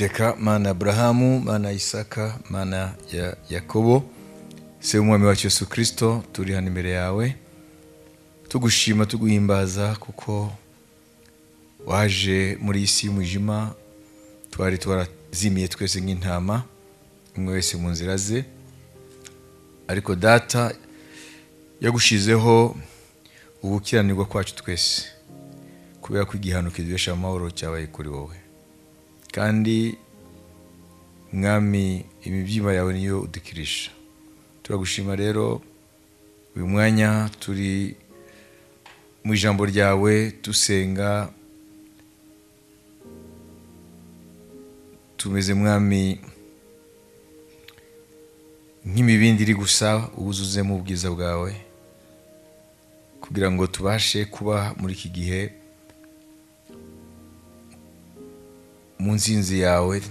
Uwiteka Mana ya Aburahamu, Mana ya Isaka, Mana ya Yakobo, Se w'Umwami wacu Yesu Kristo, turi hano imbere yawe tugushima, tuguhimbaza, kuko waje muri iyi si y'umwijima. Twari twarazimiye twese nk'intama, umwe wese mu nzira ze, ariko Data yagushizeho ubukiranirwa kwacu twese, kubera ko igihano kiduhesha amahoro cyabaye kuri wowe. Kandi Mwami, imibyimba yawe niyo udukirisha. Turagushima rero uyu mwanya turi mu ijambo ryawe, dusenga tumeze, Mwami, nk'imibindi iri gusa wuzuzemo ubwiza bwawe, kugira ngo tubashe kuba muri iki gihe mu nzinzi yawe.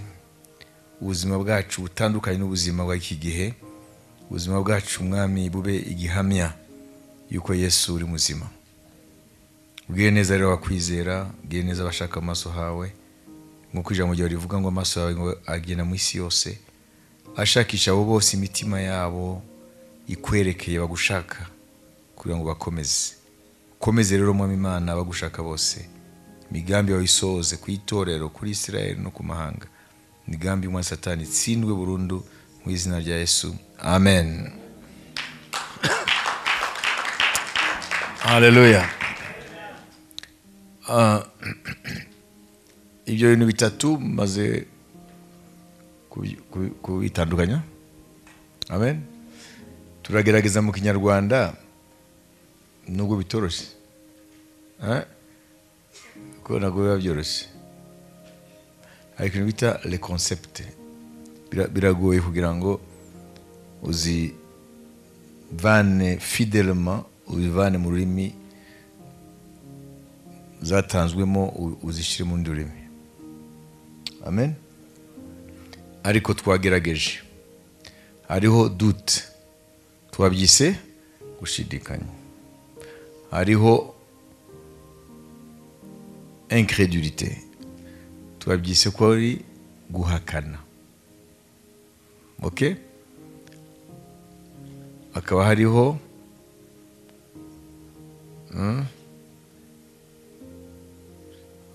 Ubuzima bwacu butandukanye n'ubuzima bw'iki gihe, ubuzima bwacu, Mwami, bube igihamya yuko Yesu uri muzima. Ubwire neza rero abakwizera, ubwire neza abashaka amaso hawe, nk'uko ijambo ryawe rivuga ngo amaso yawe ngo agenda mu isi yose ashakisha abo bose imitima yabo ikwerekeye, bagushaka, kugira ngo bakomeze. Ukomeze rero, Mwami Imana, bagushaka bose, imigambi yawe isohoze ku itorero, kuri Israel no ku mahanga. Imigambi y'umwanzi Satani itsindwe burundu mu izina rya Yesu, amen. Haleluya. Ibyo bintu bitatu maze kubitandukanya, amen. Turagerageza mu Kinyarwanda nubwo bitoroshye, eh? Ko ntabwo biba byoroshye. Hari ikintu bita le concept. Biragoye kugira ngo uzivane fidèlement, uzivane mu rurimi zatanzwemo, uzishyire mu rundi rurimi, amen. Ariko twagerageje. Hariho doute, twabyise gushidikanya. Hariho incrédulité, twabyise ko ari guhakana, ok. Hakaba hariho Hakaba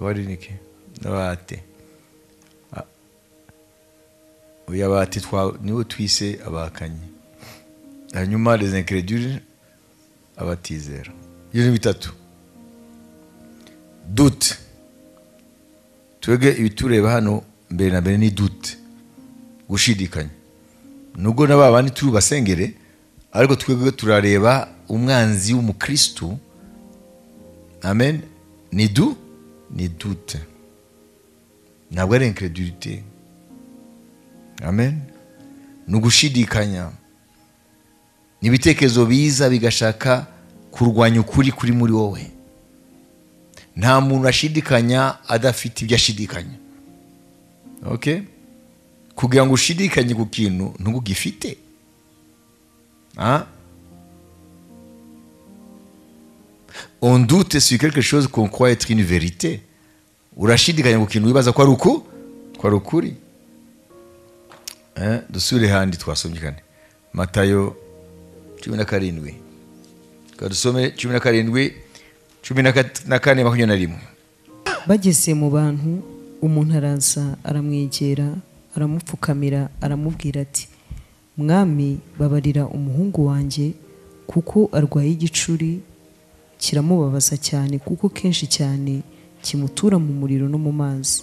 hari niki n'abate. Oya, abate nibo twise abahakanyi, hanyuma les incrédules, abatizera. Ibyo ni bitatu. Doute, twebwe ibitureba hano mbere na mbere ni doute, gushidikanya. Nubwo na ba bandi turi basengere, ariko twebwe turareba umwanzi w'umukristu, amen, ni doute, ntabwo ari incrédulité, amen. Ni ugushidikanya, ni ibitekerezo biza bigashaka kurwanya ukuri kuri muri wowe. Nta muntu ashidikanya adafite ibyo ashidikanya, okay? Kugira ngo ushidikanye ku kintu ntugifite. Ah? On doute sur quelque chose qu'on croit être une vérité. Urashidikanya ku kintu wibaza ko ari uku, ko ari ukuri. Eh, dusubire handi twasomye kane, Matayo 17. Ka dusome 17, 14, 21. Bageze mu bantu, umuntu araza aramwegera, aramupfukamira, aramubwira ati: "Mwami, babarira umuhungu wanjye, kuko arwaye igicuri, kiramubabaza cyane, kuko kenshi cyane kimutura mu muriro no mu mazi.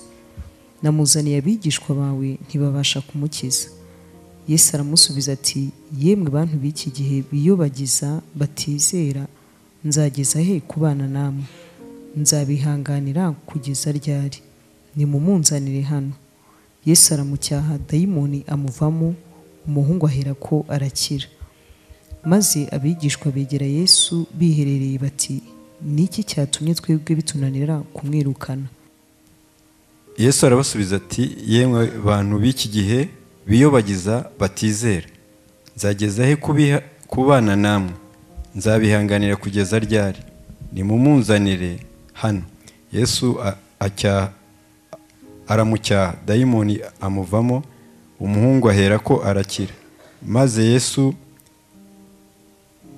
Namuzaniye abigishwa bawe, ntibabasha kumukiza." Yesu aramusubiza ati: "Yemwe bantu b'iki gihe biyobagiza, batizera, nzageza he kubana namwe? Nzabihanganira kugeza ryari? Nimumunzanire hano." Yesu aramucyaha, dayimoni amuvamo, umuhungu aherako arakira. Maze abigishwa begera Yesu biherereye bati: "Ni iki cyatumye twebwe bitunanira kumwirukana?" Yesu arabasubiza ati: "Yemwe bantu b'iki gihe biyobagiza, batizera, nzageza he kubana namwe? Nzabihanganira kugeza ryari? Nimumunzanire hano." Yesu Aramucyaha, dayimoni amuvamo, umuhungu aherako arakira.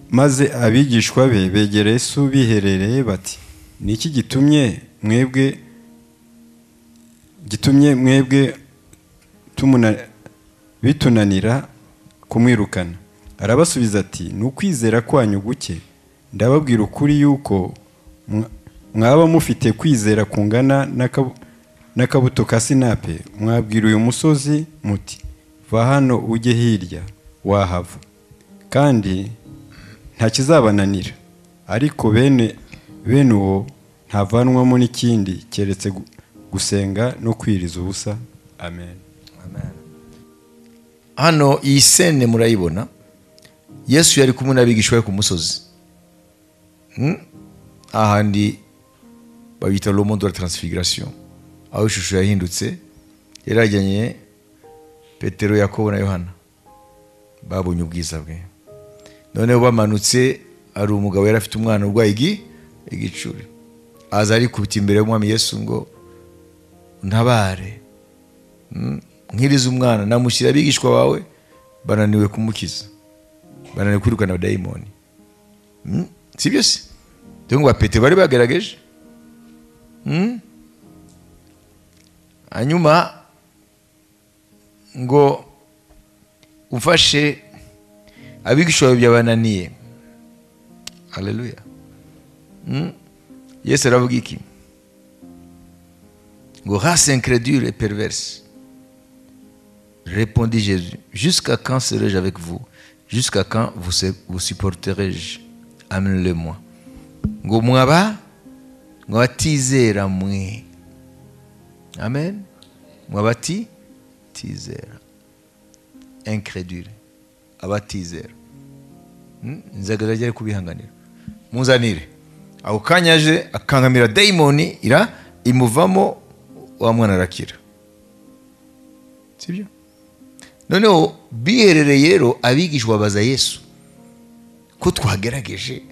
Maze abigishwa be begera Yesu biherereye bati: "Ni iki gitumye mwebwe bitunanira kumwirukana?" Arabasubiza ati: "Ni ukwizera kwanyu guke. Ndababwira ukuri yuko mwaba mufite kwizera kungana n'akabuto ka sinape, mwabwira uyu musozi muti: va hano ujye hirya, wahava, kandi nta kizabananira. Ariko bene uwo ntavanwamo n'ikindi keretse gusenga no kwiriza ubusa." Amen. Amen. Hano iyi sene murayibona, Yesu yari kumwe n'abigishwa be ku musozi. Ahandi babita le mont de la transfiguration, aho ishusho yahindutse. Yarajyanye Petero, Yakobo na Yohana, babonye ubwiza bwe. Noneho bamanutse, ari umugabo yari afite umwana urwaye igicuri, aza arikubita imbere y'umwami Yesu ngo: "Ntabare, nkirize umwana, namushyira abigishwa bawe bananiwe kumukiza, bananiwe kwirukana abadayimoni." Si byo se? Dore ngo ba Petero bari bagerageje. Hanyuma ngo umfashe, abigishwa bawe byabananiye. Haleluya. Yesu aravuga iki? Ngo: "Race incrédule et perverse, répondit Jésus, jusqu'à quand serai-je avec vous? Jusqu'à quand vous supporterai-je? Amenez-le-moi." Ngo mwaba mwabatizera mwe. Amen. Mwabatizera, incrédule, abatizera. Nzagerageza kubihanganira, munzanire. Ako kanya aje akangamira dayimoni, ira imuvamo, wa mwana arakira. Sibyo? Noneho biherereye rero, abigishwa babaza Yesu ko twagerageje,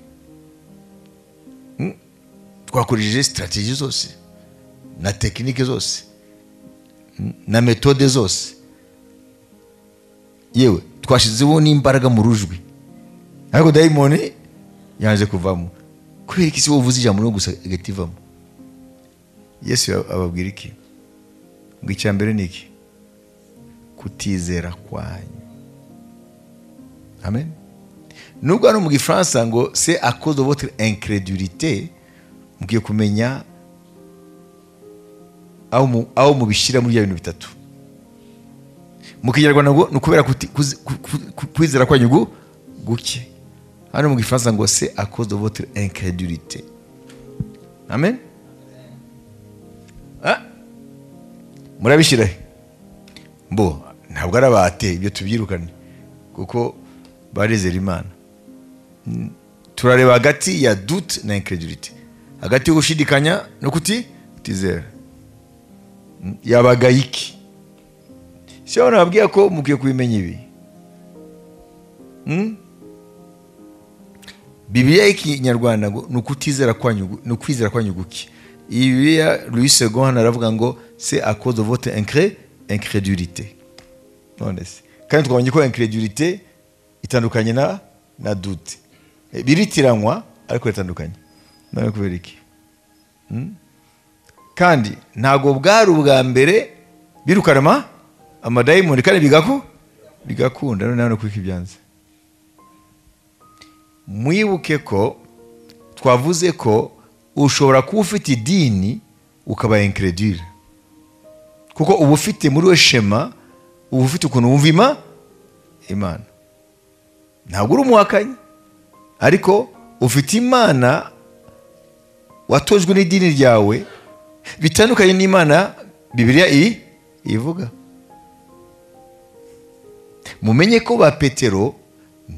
twakoresheje stratégie zose na technique zose na méthode zose, yewe twashizeho n'imbaraga mu rujwi, ariko dayimoni yanze kuvamo. Kubera iki se wowe uvuze ijambo gusa igahita ivamo? Yesu ababwira iki? Ngo icya mbere ni iki? Kutizera kwanyu. Amen. Nubwo hano mu Gifaransa ngo "c'est à cause de votre incrédulité", mukwiye kumenya aho mubishyira muri bya bintu bitatu. Mu Kinyarwanda ngo ni ukubera kwizera kwanyu guke. Hano mu Gifaransa ngo "c'est à cause de votre incrédulité". Amen. Murabishyira he? Mbo ntabwo ari abate, ibyo tubyirukane kuko barezera Imana. Turareba hagati ya doute na incrédulité, hagati yo gushidikanya no kutizera. Yabaga iki? Si aho nababwiye ko mukwiye kubimenya ibi. Bibiliya y'Ikinyarwanda ngo ni ukutizera kwanyu, ni ukwizera kwanyu guke. Iyi Bibiliya Louis Segond hano aravuga ngo "c'est à cause de votre incrédulité". None se kandi twabonye ko incrédulité itandukanye na doute, biritiranwa ariko bitandukanye. None kubera iki? Kandi ntabwo bwari ubwa mbere birukana amadayimoni kandi bigakunda. None hano kuko ibyanze, mwibuke ko twavuze ko ushobora kuba ufite idini ukaba incrédule, kuko uba ufite muri we schéma, uba ufite ukuntu wumva Imana. Ntabwo uri umuhakanyi, ariko ufite Imana watojwe n'idini ryawe bitandukanye n'Imana Bibiliya ivuga. Mumenye ko ba Petero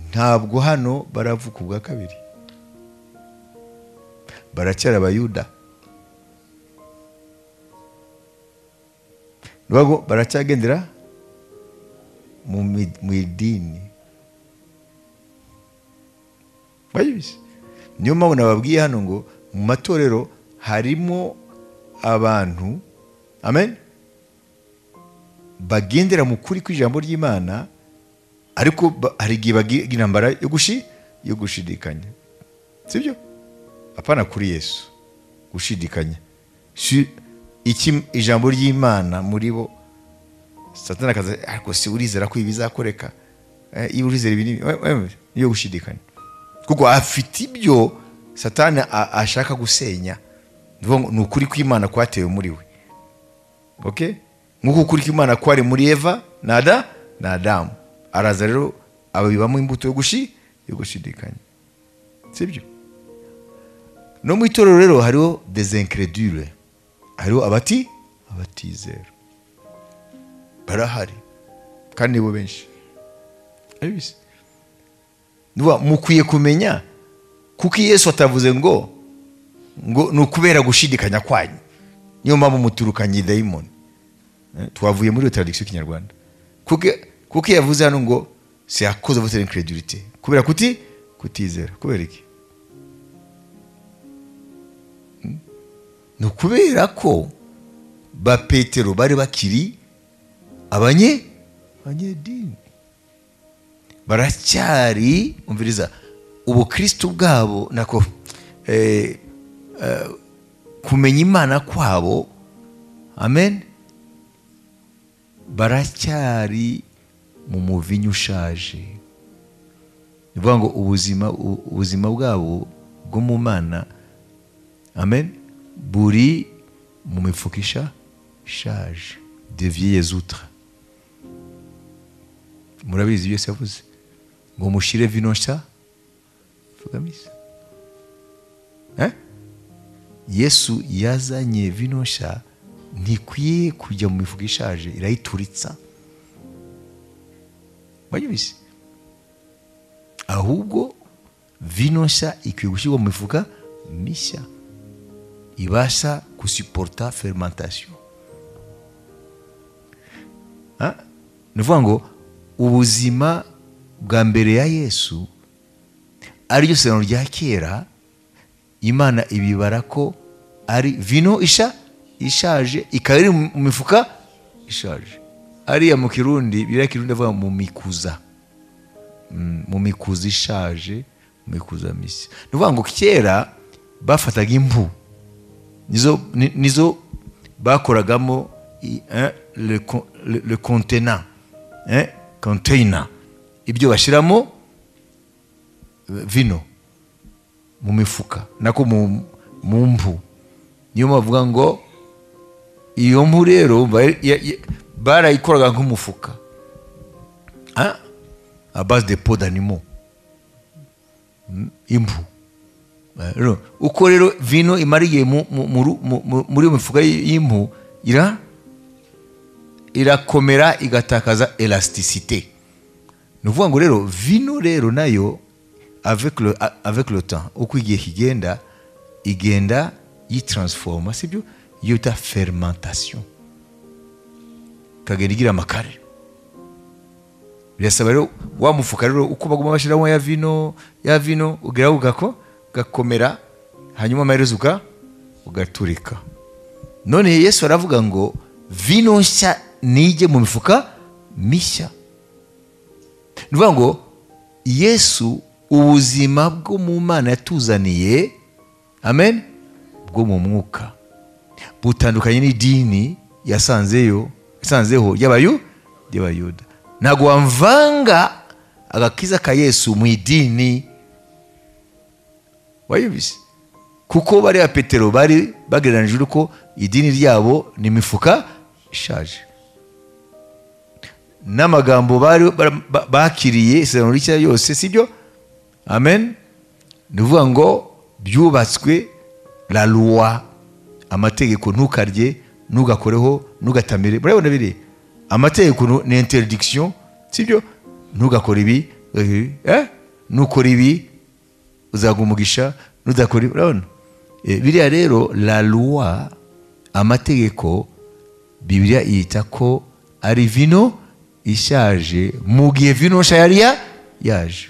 ntabwo hano baravuka ubwa kabiri, baracyari Abayuda, nubwo baracyagendera mu idini. Niyo mpamvu nababwiye hano ngo mu matorero harimo abantu, amen, bagendera mu kuri kw'ijambo ry'Imana, ariko hari igihe bagira intambara yo gushidikanya, sibyo? Apana kuri Yesu gushidikanya iki ijambo ry'Imana muri bo. Satani akaza, ariko si urizera ko ibizakoreka, iyo urizera ibi niyo gushidikanya, kuko afite ibyo Satani ashaka gusenya. Ni ukuri kw'Imana kwatewe muri we. Okay? Nk'uko ukuri kw'Imana kwari muri Eva na Adamu, araza rero ababibamo imbuto yo gushidikanya, sibyo? No mu itorero rero hariho des incrédules, hariho abatizera, barahari kandi nibo benshi. Abisi mukwiye kumenya, kuko Yesu atavuze ngo ni ukubera gushidikanya kwanyu niyo mpamvu muturukanye dayimoni. Twavuye muri traduction y'Ikinyarwanda, kuko yavuze hano ngo c'est à cause de votre incrédulité, kubera kutizera. Kubera iki? Ni ukubera ko ba Petero bari bakiri abanyedini, baracyari umviriza ubukristo bwabo, nako kumenya Imana kwabo, amen, baracyari mu muvinyu ushaje. Ni ukuvuga ngo ubuzima bwabo bwo mu Mana, amen, buri mu mifuka ishaje, de vieilles outres. Murabizi ibyo yavuze ngo mushire vino nshya fugamisa. Yesu yazanye vino nshya, ntikwiye kujya mu mifuka ishaje, irayituritsa. Mwabyumvise? Ahubwo vino nshya ikwiye gushyirwa mu mifuka mishya ibasha gusuporta fermentation. Ni ukuvuga ngo ubuzima bwa mbere ya Yesu ariryo sezerano rya kera, Imana ibibara ko ari vino ishaje, ikaba iri mu mifuka ishaje. Ariya mu Kirundi, biriya Kirundi avuga mu mikuza, mu mikuza ishaje, mu mikuza mishya. Ni ukuvuga ngo kera bafataga impu, nizo bakoragamo le contenant, container, ibyo bashiramo vino mu mifuka, nako mu mpu. Niyo bavuga ngo iyo mpu rero barayikoraga nk'umufuka, à base de peau d'animaux, impu. Uko rero vino imara igihe muri mifuka y'impu, irakomera igatakaza elasticité. Ni ukuvuga ngo rero vino rero nayo avec le temps, uko igihe kigenda igenda yitransforma, sibyo? Iyo bita fermentation, ikagenda igira amakare. Birasaba rero wa mufuka rero uko baguma bashiramo ya vino ugera ugako gakomera, hanyuma amaherezo ugaturika. None Yesu aravuga ngo vino nshya nijye mu mifuka mishya. Ni ukuvuga ngo Yesu ubuzima bwo mu Mana yatuzaniye, amen, bwo mu mwuka, butandukanye n'idini yasanzeho y'Abayuda. Ntabwo wamvanga agakiza ka Yesu mu idini. Wayumvise? Kuko bariya Petero bari bagereranije uko idini ryabo ni imifuka ishaje, n'amagambo bari bakiriye isezerano rishya yose, sibyo? Amen. Ni ukuvuga ngo byubatswe la loi, amategeko, ntukarye, ntugakoreho, ntugatamire. Murabona biri amategeko ni interdiction, sibyo? Ntugakore ibi, nukora ibi uzaguha umugisha, nudakora ibi. Urabona biriya rero la loi, amategeko, Bibiliya yita ko ari vino ishaje mu gihe vino nshya yari yaje.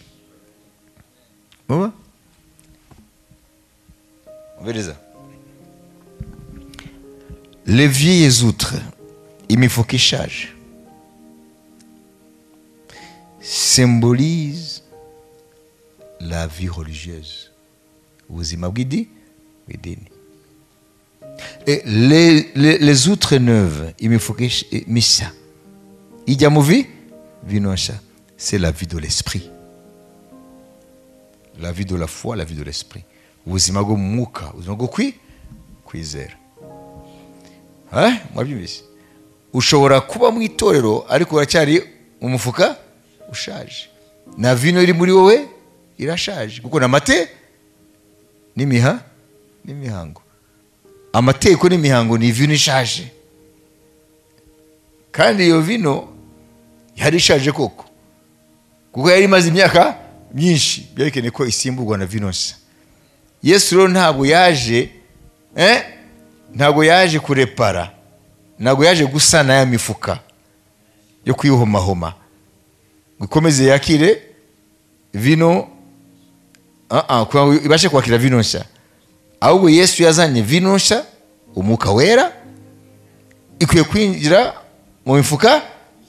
Mama? Umviriza. Les vieilles outres, imifuka ishaje. symbolise la vie religieuse, ubuzima bw'idini. Et les outres neuves, imifuka mishya ijya mu vino nshya, c'est la vie de l'esprit, la vie de la foi, la vie de l'esprit, ubuzima bwo mu mwuka, ubuzima bwo kwizera. Mwabyumvise? Ushobora kuba mu itorero ariko uracyari mu mufuka ushaje, na vino iri muri wowe irashaje, kuko n'amate n'imihango, amateko n'imihango ni vino ishaje, kandi iyo vino yari ishaje koko, kuko yari imaze imyaka myinshi, byerekene ko isimburwa na vino nshya. Yesu rero ntabwo yaje ntabwo yaje kurepara, ntabwo yaje gusana ya mifuka yo kwihomahoma ngo ikomeze yakire vino, ibashe kwakira vino nshya. Ahubwo Yesu yazanye vino nshya, umwuka wera, ikwiye kwinjira mu mifuka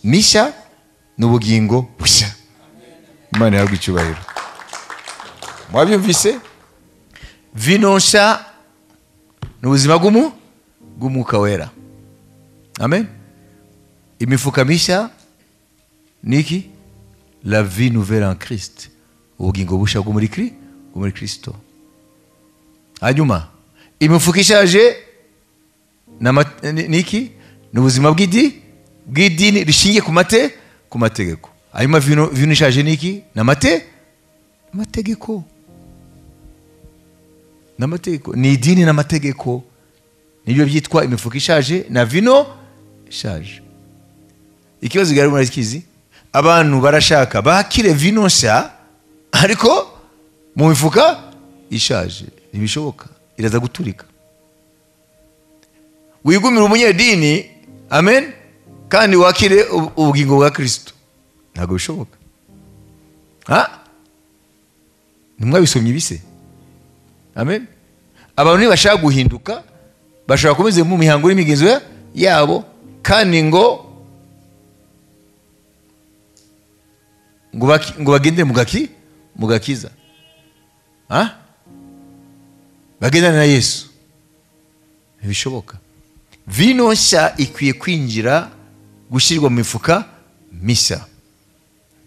mishya n'ubugingo bushya. Imana ihabwe icyubahiro. Mwabyumvise? Vino nshya ni ubuzima bw'umwuka wera. Amen. Imifuka mishya ni iki? La vie nouvelle en Christ, ubugingo bushya bwo muri Kristo. Hanyuma imifuka ishaje ni iki? Ni ubuzima bw'idini rishingiye ku mategeko. Hanyuma vino ishaje ni iki? Ni amategeko. N'amategeko ni idini n'amategeko, nibyo byitwa imifuka ishaje na vino ishaje. Ikibazo gihari murakizi, abantu barashaka bakire vino nshya ariko mu mifuka ishaje, ntibishoboka, iraza guturika. Wigumira umunyedini, amen, kandi wakire ubugingo bwa Kristo, ntabwo bishoboka. Ntimwabisomye ibise? Amen. Abantu ntibashaka guhinduka, bashaka komeze mu mihango n'imigenzo yabo, kandi ngo bagendere mu gakiza. Bagendane na Yesu, ntibishoboka. Vino nshya ikwiye kwinjira, gushyirwa mu mifuka mishya.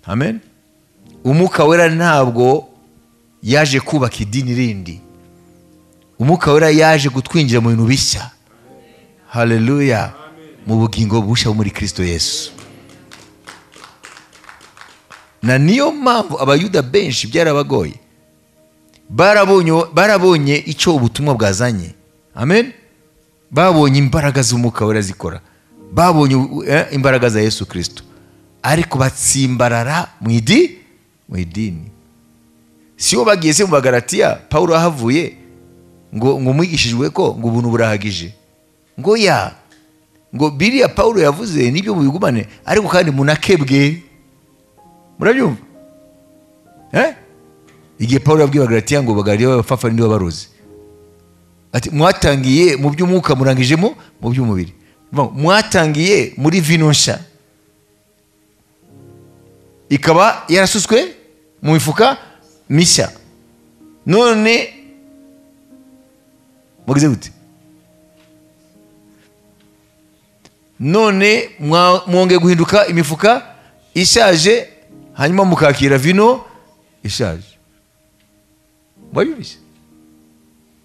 Amen. Umwuka wera ntabwo yaje kubaka idini rindi, umwuka wera yaje kutwinjira mu bintu bishya. Haleluya. Mu bugingo bushya muri Kristo Yesu. Na niyo mpamvu abayuda benshi byarabagoye, barabonye icyo ubutumwa bwazanye. Amen. Babonye imbaraga z'umwuka wera zikora, babonye imbaraga za Yesu Kristo, ariko batsimbarara mu idini. Siyo bagiye se mu Bagalatiya, Paulo ahavuye ngo mwigishijwe ko ngo ubuntu burahagije, ngo ya ngo biriya Paulo yavuze nibyo mubigumane, ariko kandi munakebwe. Murabyumva? Igihe Paulo yabwiye Abagalatiya ngo Bagalatiya b'abapfapfa ndi babarozi, ati mwatangiye mu by'umwuka murangijemo mu by'umubiri. Mwatangiye muri vino nshya ikaba yarasutswe mu mifuka mishya, none mugize gute? None mwongeye guhinduka imifuka ishaje, hanyuma mukakira vino ishaje. Mwabyumvise?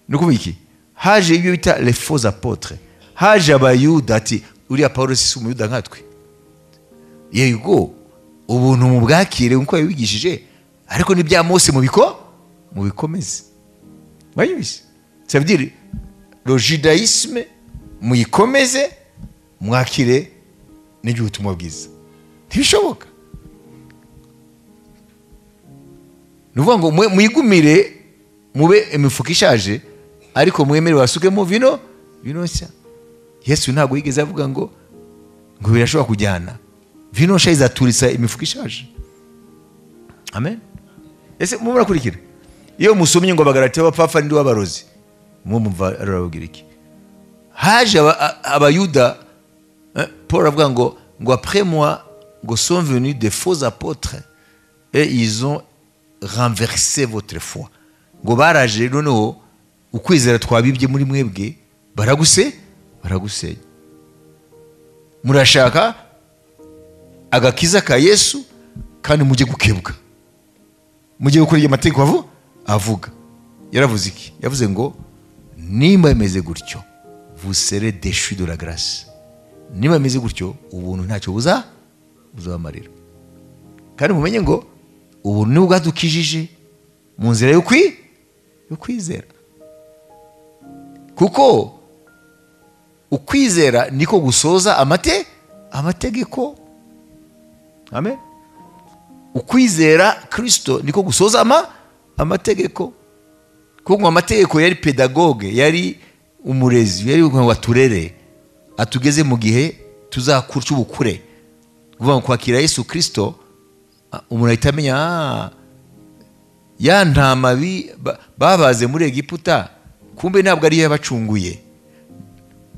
Ni ukuvuga iki? Haje ibyo bita les faux apôtres, haje abayuda ati uriya Paulo si umuyuda nkatwe, yego ubuntu mubwakire nkuko yabigishije, ariko n'ibya Mose mubikomeze. Mwabyumvise? Ça veut dire le judaïsme muyikomeze, mwakire n'iby'ubutumwa bwiza. Ntibishoboka. Ni ukuvuga ngo mwigumire mube imifuka ishaje, ariko mwemere basukemo vino nshya. Yesu ntabwo yigeze avuga ngo birashobora kujyana, vino nshya izaturitsa imifuka ishaje. Amen. Ese murakurikira? Iyo musomye ngo Abagalatiya b'abapfapfa ndi w'abarozi, mumva arababwira iki? Haje abayuda, Paul avuga ngo après moi ngo sont venus des faux apôtres. Et ils ont renversé votre foi. Ngo baraje noneho ukwizera twabibye muri mwebwe baragusenya. Murashaka agakiza ka Yesu kandi mujye gukebwa, mujye gukora amategeko avuga. Yaravuze iki? Yavuze ngo nimba bimeze gutyo vous serez déchus de la grâce. Nimba bimeze gutyo ubuntu ntacyo buzabamarira. Kandi mumenye ngo ubuntu ni bwadukijije mu nzira yo kwizera, kuko ukwizera niko gusoza amategeko. Amen. Ukwizera Kristo niko gusoza amategeko. Kuko amategeko yari pedagogue, yari umurezi, yari waturere atugeze mu gihe tuzakura cy'ubukure. Kuvuga kwakira Yesu Kristo umuntu ahita amenya ya ntama babaze muri Egiputa, kumbe ntabwo ari yabacunguye.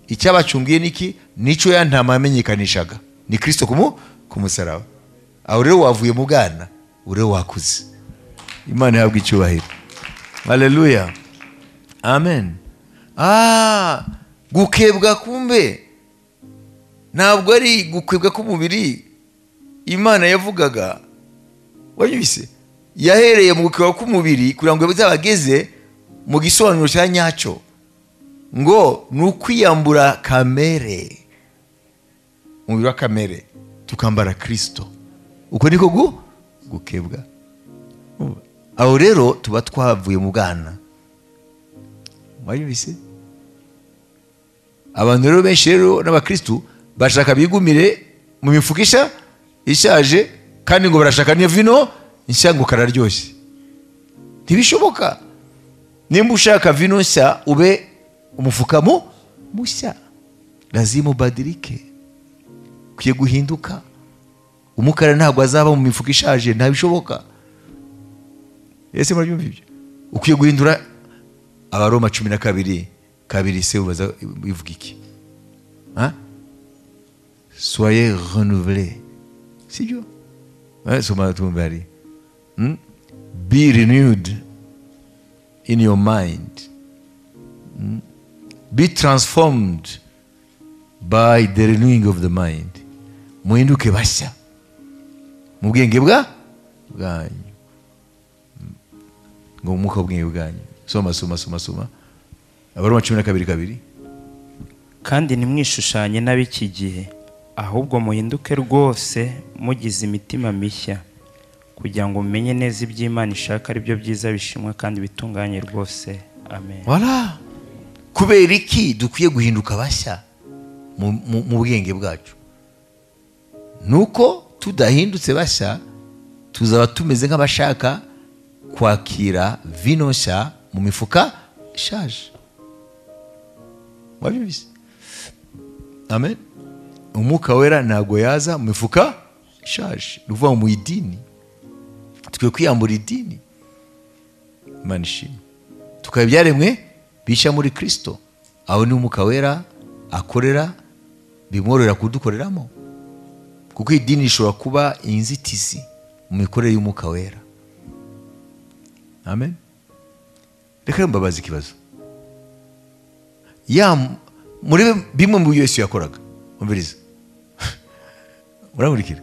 Icyabacunguye niki? Nico ya ntama yamenyekanishaga ni Kristo ku musaraba. Aho rero wavuye mu bwana, ure wakuze. Imana ihabwe icyubahiro. Haleluya, amen. Gukebwa kumbe ntabwo ari gukebwa k'umubiri Imana yavugaga. Wanyumvise? Yahereye mu gukebwa k'umubiri kugira ngo bizabageze mu gisobanuro cya nyacyo, ngo ni ukwiyambura kamere, umubiri wa kamere, tukambara Kristo. Uko niko gukebwa. Aho rero tuba twavuye mu bwana. Wanyumvise? Abantu rero benshi rero n'abakristu bashaka bigumire mu mifuka ishaje, kandi ngo barashaka niyo vino nshya ngo kararyoshye. Ntibishoboka. Nimba ushaka vino nshya ube umufuka mushya. Lazima ubadilike, ukwiye guhinduka. Umukara ntabwo azaba mu mifuka ishaje, ntabishoboka. Ese murabyumva ibyo? Ukwiye guhindura. Abaroma 12:2 se ubaza bivuga iki? Soyez renouvelés. Sibyo? Soma tumbari. Be renewed in your mind. Be transformed by the renewing of the mind. Muhinduke bashya mu bwenge bwanyu. Ngo umwuka w'ubwenge bwanyu. Soma soma soma soma. Abaroma 12:2. Kandi ntimwishushanye n'ab'iki gihe, ahubwo muhinduke rwose mugize imitima mishya, kugira ngo mumenye neza iby'Imana ishaka ari byo byiza bishimwa kandi bitunganye rwose. Amen. Voilà. Kubera iki dukwiye guhinduka bashya mu bwenge bwacu? Nuko tudahindutse bashya tuzaba tumeze nk'abashaka kwakira vino nshya mu mifuka ishaje. Wabyumvise? Amen. Umwuka wera ntabwo yaza mu mifuka ishaje. Ni ukuvuga mu idini. Tukwiye kwiyambura idini. Imana ishimwe. Tukaba ibyaremwe bishya muri Kristo. Aho ni umwuka wera akorera, bimworohera kudukoreramo. Kuko idini ishobora kuba inzitizi mu mikorere y'umwuka wera. Amen. Reka mbabaze ikibazo. Muri bimwe mu Yesu yakoraga, umviriza. Uramurikira.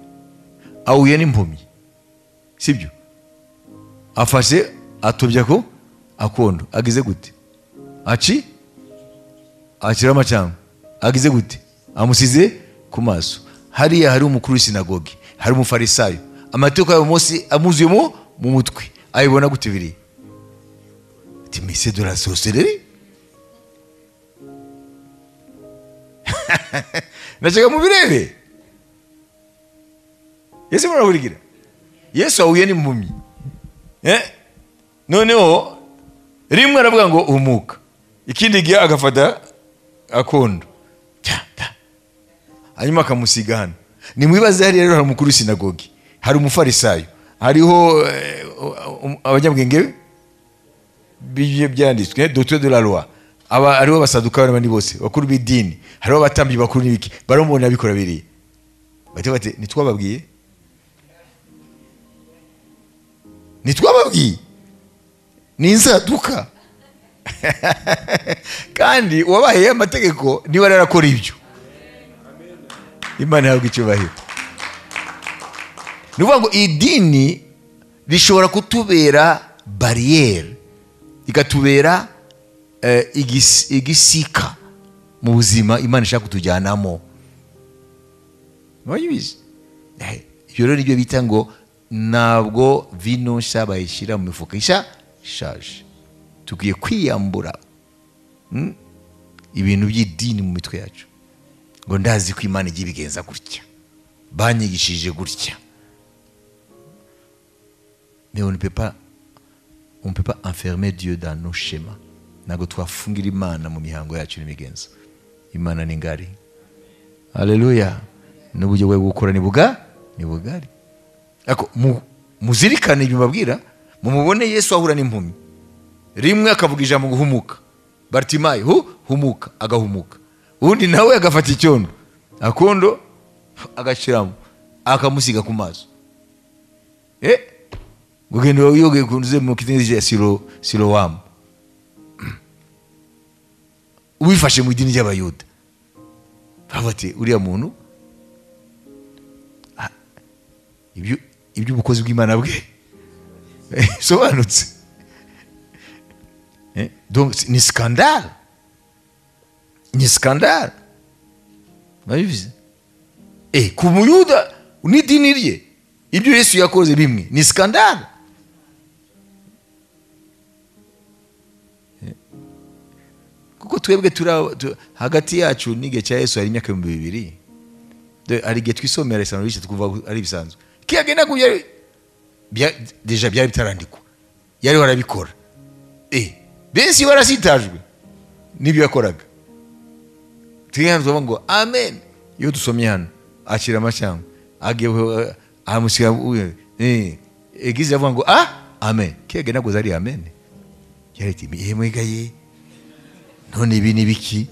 Ahuye n'impumyi. Sibyo? Afashe atobya ko akondo, agize gute? Acira amacanga. Agize gute? Amusize ku maso. Hariya hari umukuru w'isinagogi, hari umufarisayo. Amategeko ya Mose amuzuyemo mu mutwe. Ayibona gute biri? Ati mais c'est de la sorcellerie. Nashaka mubirebe. Yesu muraburikira. Yesu ahuye n'impumyi. Noneho rimwe aravuga ngo umuka. Ikindi gihe agafata akondo. Hanyuma akamusiga hano. Nimwibaze hari rero hari umukuru w'isinagogi, hari umufarisayo, hariho abanyabwenge byanditswe, docteur de la loi, aba ariho basadukayo n'abandi bose bakuru b'idini, hariho abatambyi bakuru n'ibiki, baramubona abikora biri. Bati bati nitwababwiye. Nitwababwiye ni inzaduka. Kandi uwabaye amategeko niba arakora ibyo. Imana ihabwe icyubahiro. Ni ukuvuga ngo idini rishobora kutubera bariyeri, ikatubera igisika mu buzima Imana ishaka kutujyanamo. Mwabizi? Ibyo rero nibyo bita ngo ntabwo vino nshya bayishyira mu mifuka ishaje. Tugiye kwiyambura ibintu by'idini mu mitwe yacu, ngo ndazi ko Imana igiye ibigenza gutya, banyigishije gutya. Mais on ne peut pas enfermer Dieu dans nos schémas. Ntabwo twafungira Imana mu mihango yacu n'imigenzo. Imana ni ngari. Haleluya. N'uburyo bwo gukora ni bugari. Ariko muzirikane ibyo mbabwira, mumubone Yesu ahura n'impumyi. Rimwe akavuga ijambo ngo humuka. Bartimayo humuka, agahumuka. Undi nawe agafata icyondo, akondo agashiramo, akamusiga ku maso. Ngugenda yoge kunze mu kitende cya Silowamu. Ubifashe mu idini ry'Abayuda. Bati uriya muntu ibyo ubukozi bw'Imana bwe sobanutse. Donc ni scandale. Ni scandale. Mwabivuze? Ku muyuda n'idini rye ibyo Yesu yakoze bimwe ni scandale. Kuko twebwe hagati yacu n'igihe cya Yesu hari imyaka 2000. Hari igihe twisomera isano rishya twumva ari bisanzwe. Kiyagenda kujya deja byari bitarandikwa. Yari warabikora. Benshi barasitajwe nibyo yakoraga. Tuyanzwe ngo amen. Iyo dusomye hano akira amashyamba agiye amusiga egize avuga ngo amen. Kiyagenda kuza ari amen. Yari ati mwegaye none ibi ni biki?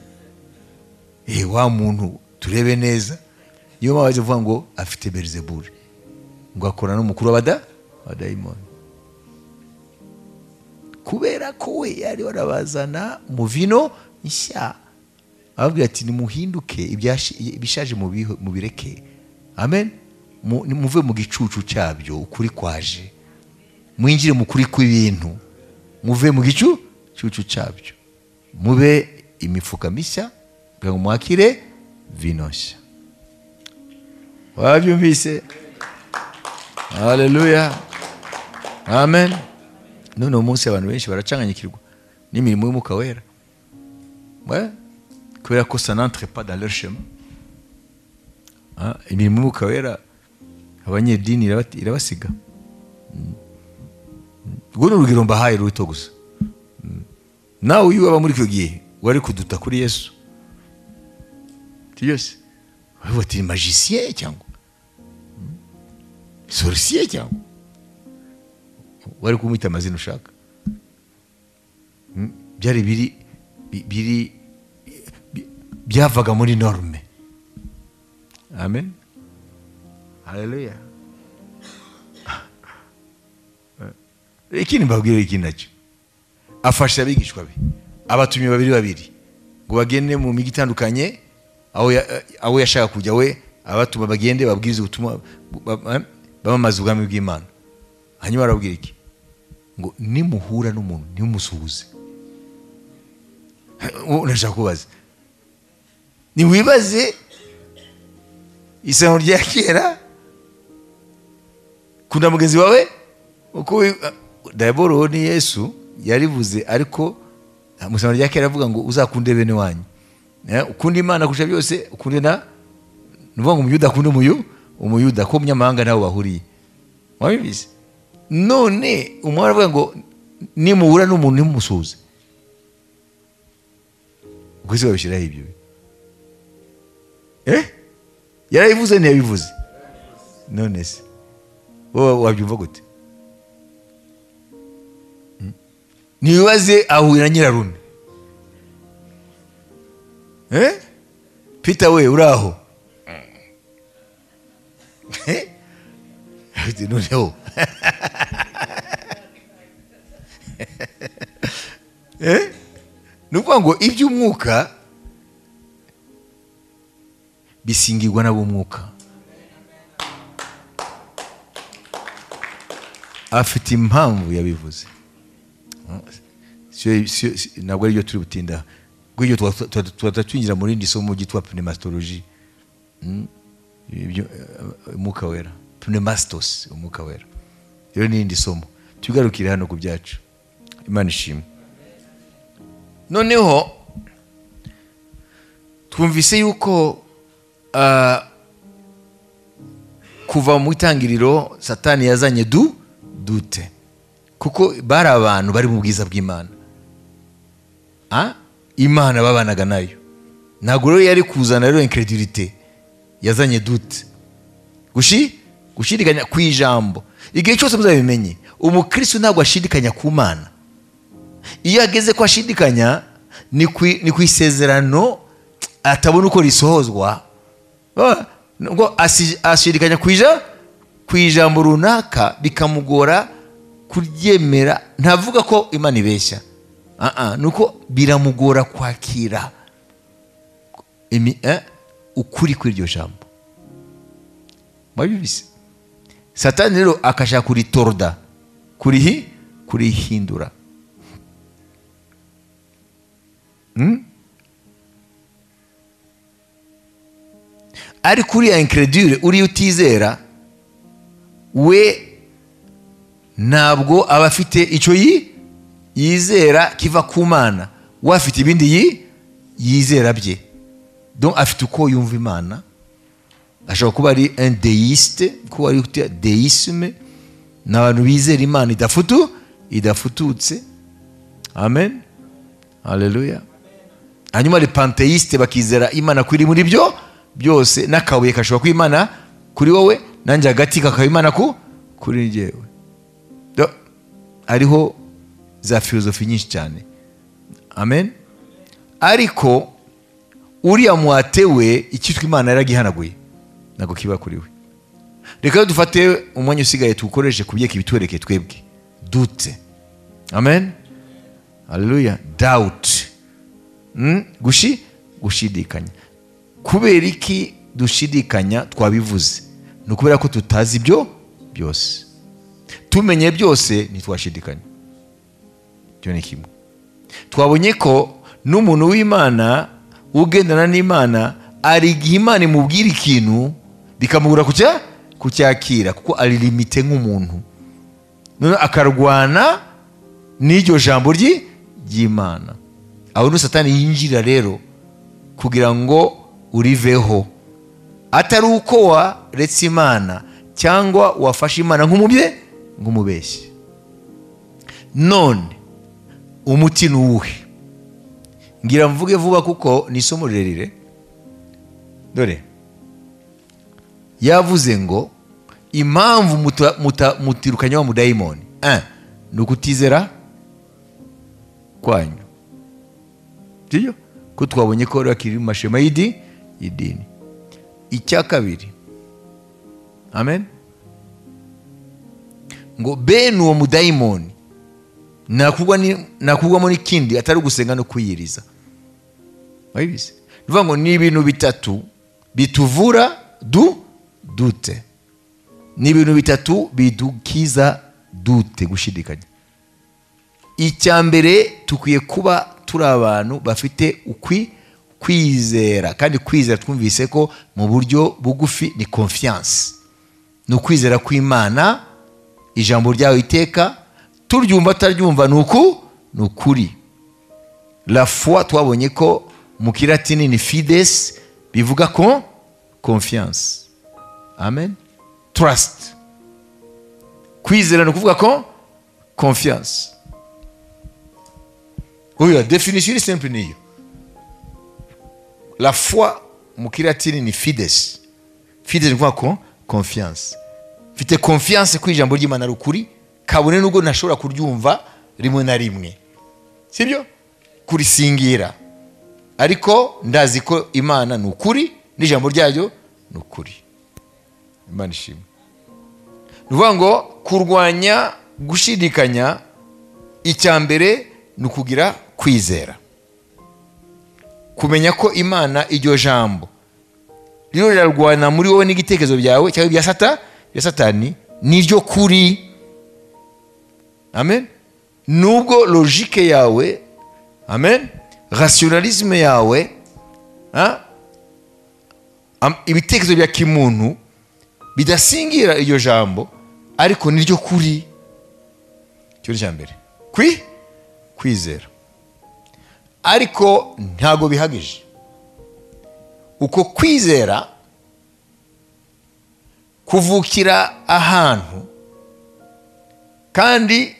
Wa muntu turebe neza. Niyo mpamvu avuga ngo afite Beelzebul, ngo akora n'umukuru w'abadayimoni. Kubera ko we yari warabazana mu vino nshya, ababwira ati nimuhinduke ibishaje mubireke. Amen. Muve mu gicucu cyabyo, ukuri kwaje, mwinjire mu kuri kw'ibintu, muve mu gicucu cyabyo, mube imifuka mishya kugira ngo mwakire vino nshya. Wabyumvise? Haleluya. Amen. None umunsi abantu benshi baracanganyikirwa n'imirimo y'Umwuka Wera. Kubera ko ça n'entre pas dans leur chemin. Imirimo y'Umwuka Wera abanyedini irabasiga. Ubwo ni urugero mbahaye ruto gusa. Nawe uyu waba muri icyo gihe wari kuduta kuri Yesu. Tiyose. Bati magicien cyangwa sorcier cyangwa wari kumwita amazina ushaka. Byari biri byavaga muri norme. Amen. Haleluya. Ikindi mbabwira iki nacyo, afasha abigishwa be abatumye babiri babiri ngo bagende mu migi itandukanye aho yashaka kujya we, abatuma bagende babwirize ubutumwa bamamaza ubwami bw'Imana. Hanyuma arababwira iki? Ngo nimuhura n'umuntu ntimusuhuze. Unashaka kubaza, niwibaze isano rya kera, kunda mugenzi wawe uko Dayaboro ni Yesu yarivuze, ariko mu isano rya kera avuga ngo uzakunde bene wanyu, ukunde Imana kurusha byose, ukunde na nuvuga ngo umuyuda akunde umuyuda ko umunyamahanga nawe bahuriye. Wabibize? None umwana avuga ngo nimuhura n'umuntu ntimusuhuze. Ubwo se babishyiraho ibyo? Yarabivuze ntiyabivuze? None se wowe wabyumva gute? Nibaze ahura nyirarume. Peter we uraho. Noneho. Ni ukuvuga ngo iby'umwuka bisingirwa n'ab'umwuka. Afite impamvu yabivuze, ntabwo aribyo turi butinda, kuko tuba twinjira mu rindi somo ryitwa pneumatology, umwuka wera, pneumastos, umwuka wera. Rero ni irindi somo, tugarukire hano ku byacu. Imana ishimwe. Noneho twumvise yuko kuva mu itangiriro Satani yazanye dute, kuko bari abantu bari mu bwiza bw'Imana, Imana babanaga nayo. Ntabwo rero yari kuzana rero incredulité, yazanye dute, gushidikanya ku ijambo. Igihe cyose muzabimenye, umukristo ntabwo ashidikanya ku Mana. Iyo ageze ko ashidikanya ni ku isezerano atabona uko risohozwa, ngo ashidikanya ku ijambo runaka bikamugora kuryemera. Ntavuga ko Imana ibeshya, nuko biramugora kwakira ukuri kuri iryo jambo. Mwabyumvise? Satani rero akashaka kuritorda, kurihindura. Ariko uriya incredule, uriya utizera, we ntabwo aba afite icyo yizera kiva ku Mana, we afite ibindi yizera bye. Donc afite uko yumva Imana. Ashobora kuba ari un déiste, kuba ari déisme, ni abantu bizera Imana idafututse. Amen, haleluya. Hanyuma les panthéistes bakizera Imana kuri muri byo byose, n'akabuye kashobora kuba Imana kuri wowe, nanjye agati kakaba Imana kuri njyewe. Hariho za filozofi nyinshi cyane. Amen. Ariko uriya muate we icyitwa Imana yaragihanaguye, ntabwo kiba kuri we. Reka dufate umwanya usigaye tuwukoreshe kubyeka ibitwereke twebwe dute. Amen, haleluya. Doubt, gushidikanya. Kubera iki dushidikanya? Twabivuze, ni ukubera ko tutazi ibyo byose. Tumenye byose ntitwashidikanya. Icyo ni kimwe. Twabonye ko n'umuntu w'Imana ugendana n'Imana ari igihe Imana imubwira ikintu bikamubura kucyakira, kuko ari limite nk'umuntu. None akarwana n'iryo jambo ry'Imana. Aho ni Satani yinjira rero kugira ngo uriveho, atari uko waretse Imana cyangwa wafashe Imana nk'umubeshyi. None umuti ni uwuhe? Ngira mvuge vuba kuko ni isomo rirerire. Dore yavuze ngo impamvu mutirukanye wa mudayimoni ni ukutizera kwanyu. Sibyo? Ko twabonye ko bakiri mu mashema y'idini. Icya kabiri, amen, ngo bene uwo mudayimoni nakugwamo n'ikindi atari ugusenga no kwiyiriza. Wabizi? Bivuga ngo ni ibintu bitatu bituvura dute, ni ibintu bitatu bidukiza dute gushidikanya. Icya mbere, tukwiye kuba turi abantu bafite kwizera, kandi kwizera twumvise ko mu buryo bugufi ni confiance, ni ukwizera kw'Imana, ijambo ryawe iteka turyumva tutaryumva ni ukuri. La foi twabonye ko mu kilatini ni fides, bivuga ko confiance. Amen, trust. Kwizera ni ukuvuga ko confiance. Oya, definition simple niyo. La foi mu kilatini ni fides. Fides ni ukuvuga ko confiance. Mfite confiance ku ijambo ry'Imana ari ukuri, kabone nubwo ntashobora kuryumva rimwe na rimwe, sibyo? Kurisingira, ariko ndazi ko Imana ni ukuri n'ijambo ryayo ni ukuri. Imana ishimwe. Ni ukuvuga ngo kurwanya gushidikanya, icya mbere ni ukugira Kwizera, kumenya ko Imana iryo jambo rero rirarwana muri wowe n'igitekerezo byawe cyangwa ibya Satani niryo kuri. Amen. Nubwo logique yawe, amen, rationalisme yawe, ibitekerezo bya kimuntu bidasingira iryo jambo, ariko niryo kuri. Cyo cya mbere kwizera, ariko ntago bihagije. Uko kwizera kuvukira ahantu kandi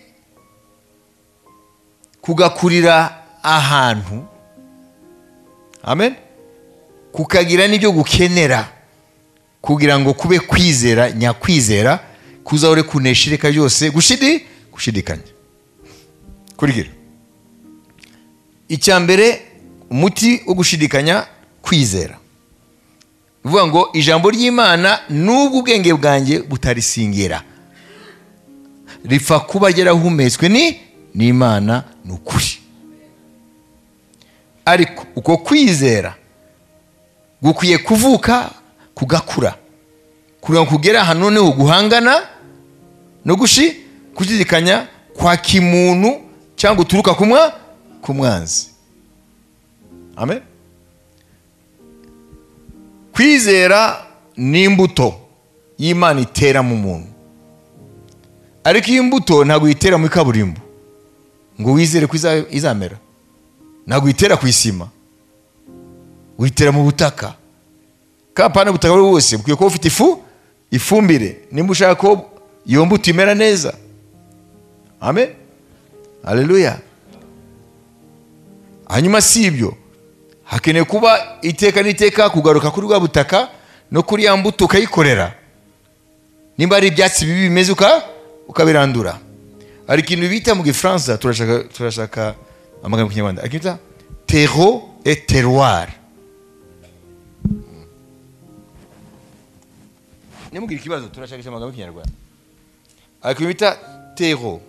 kugakurira ahantu, amen, kukagira n'ibyo gukenera kugira ngo kube kwizera nyakwizera kuzahore kuneshireka byose gushidikanya. Kurikira icya mbere, umuti wo gushidikanya, kwizera. Bivuga ngo ijambo ry'Imana nubwo ubwenge bwanjye butarisingira, ripfa kuba ryarahumetswe n'Imana ni ukuri. Ariko uko kwizera gukwiye kuvuka kugakura kugira ngo kugera ahantu noneho guhangana no gushidikanya kwa kimuntu cyangwa guturuka ku mwanzi. Amen. Kwizera ni imbuto y'Imana itera mu muntu, ariko iyi mbuto ntabwo uyitera muri kaburimbo ngo wizere ko izamera, ntabwo uyitera ku isima, uyitera mu butaka. Kapana ubutaka bwose bukwiye kuba bufite ifumbire nimba ushaka ko iyo mbuto imera neza. Amen, haleluya. Hanyuma si ibyo, hakeneye kuba iteka n'iteka kugaruka kuri rwa butaka no kuri ya mbuto ukayikorera. Nimba ari ibyatsi bibi bimeze ukabirandura. Hari ikintu bita mu Gifaransa, turashaka amagambo mu Kinyarwanda, akita terreau et terroir. Nimugire ikibazo, turashakisha amagambo mu Kinyarwanda. Hari ikintu bita terreau.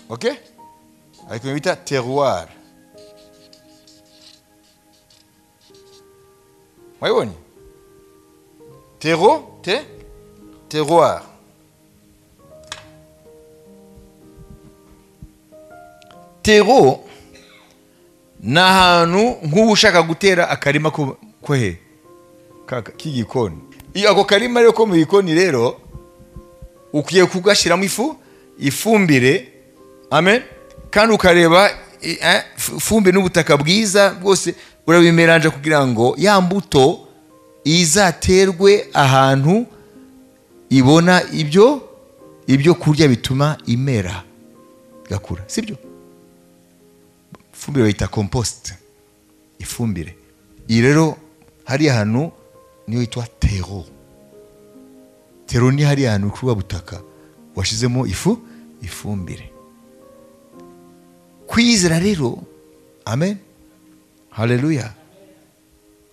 Ok? Hari ikintu bita terroir. Mwabibonye? Terreau, terroir. Terreau ni ahantu nk'ubu ushaka gutera akarima ko he k'igikoni. Iyo ako karima rero ko mu gikoni rero ukwiye kugashyiramo ifumbire, amen, kandi ukareba ifumbire n'ubutaka bwiza bwose urabimeranja kugira ngo ya mbuto izaterwe ahantu ibona ibyo kurya bituma imera gakura, sibyo? Ifumbire bayita compost, ifumbire iyi rero hari ahantu niyo yitwa terreau. Terreau ni hari ahantu kuba butaka washizemo ifumbire. Kwizera rero, amen, haleluya,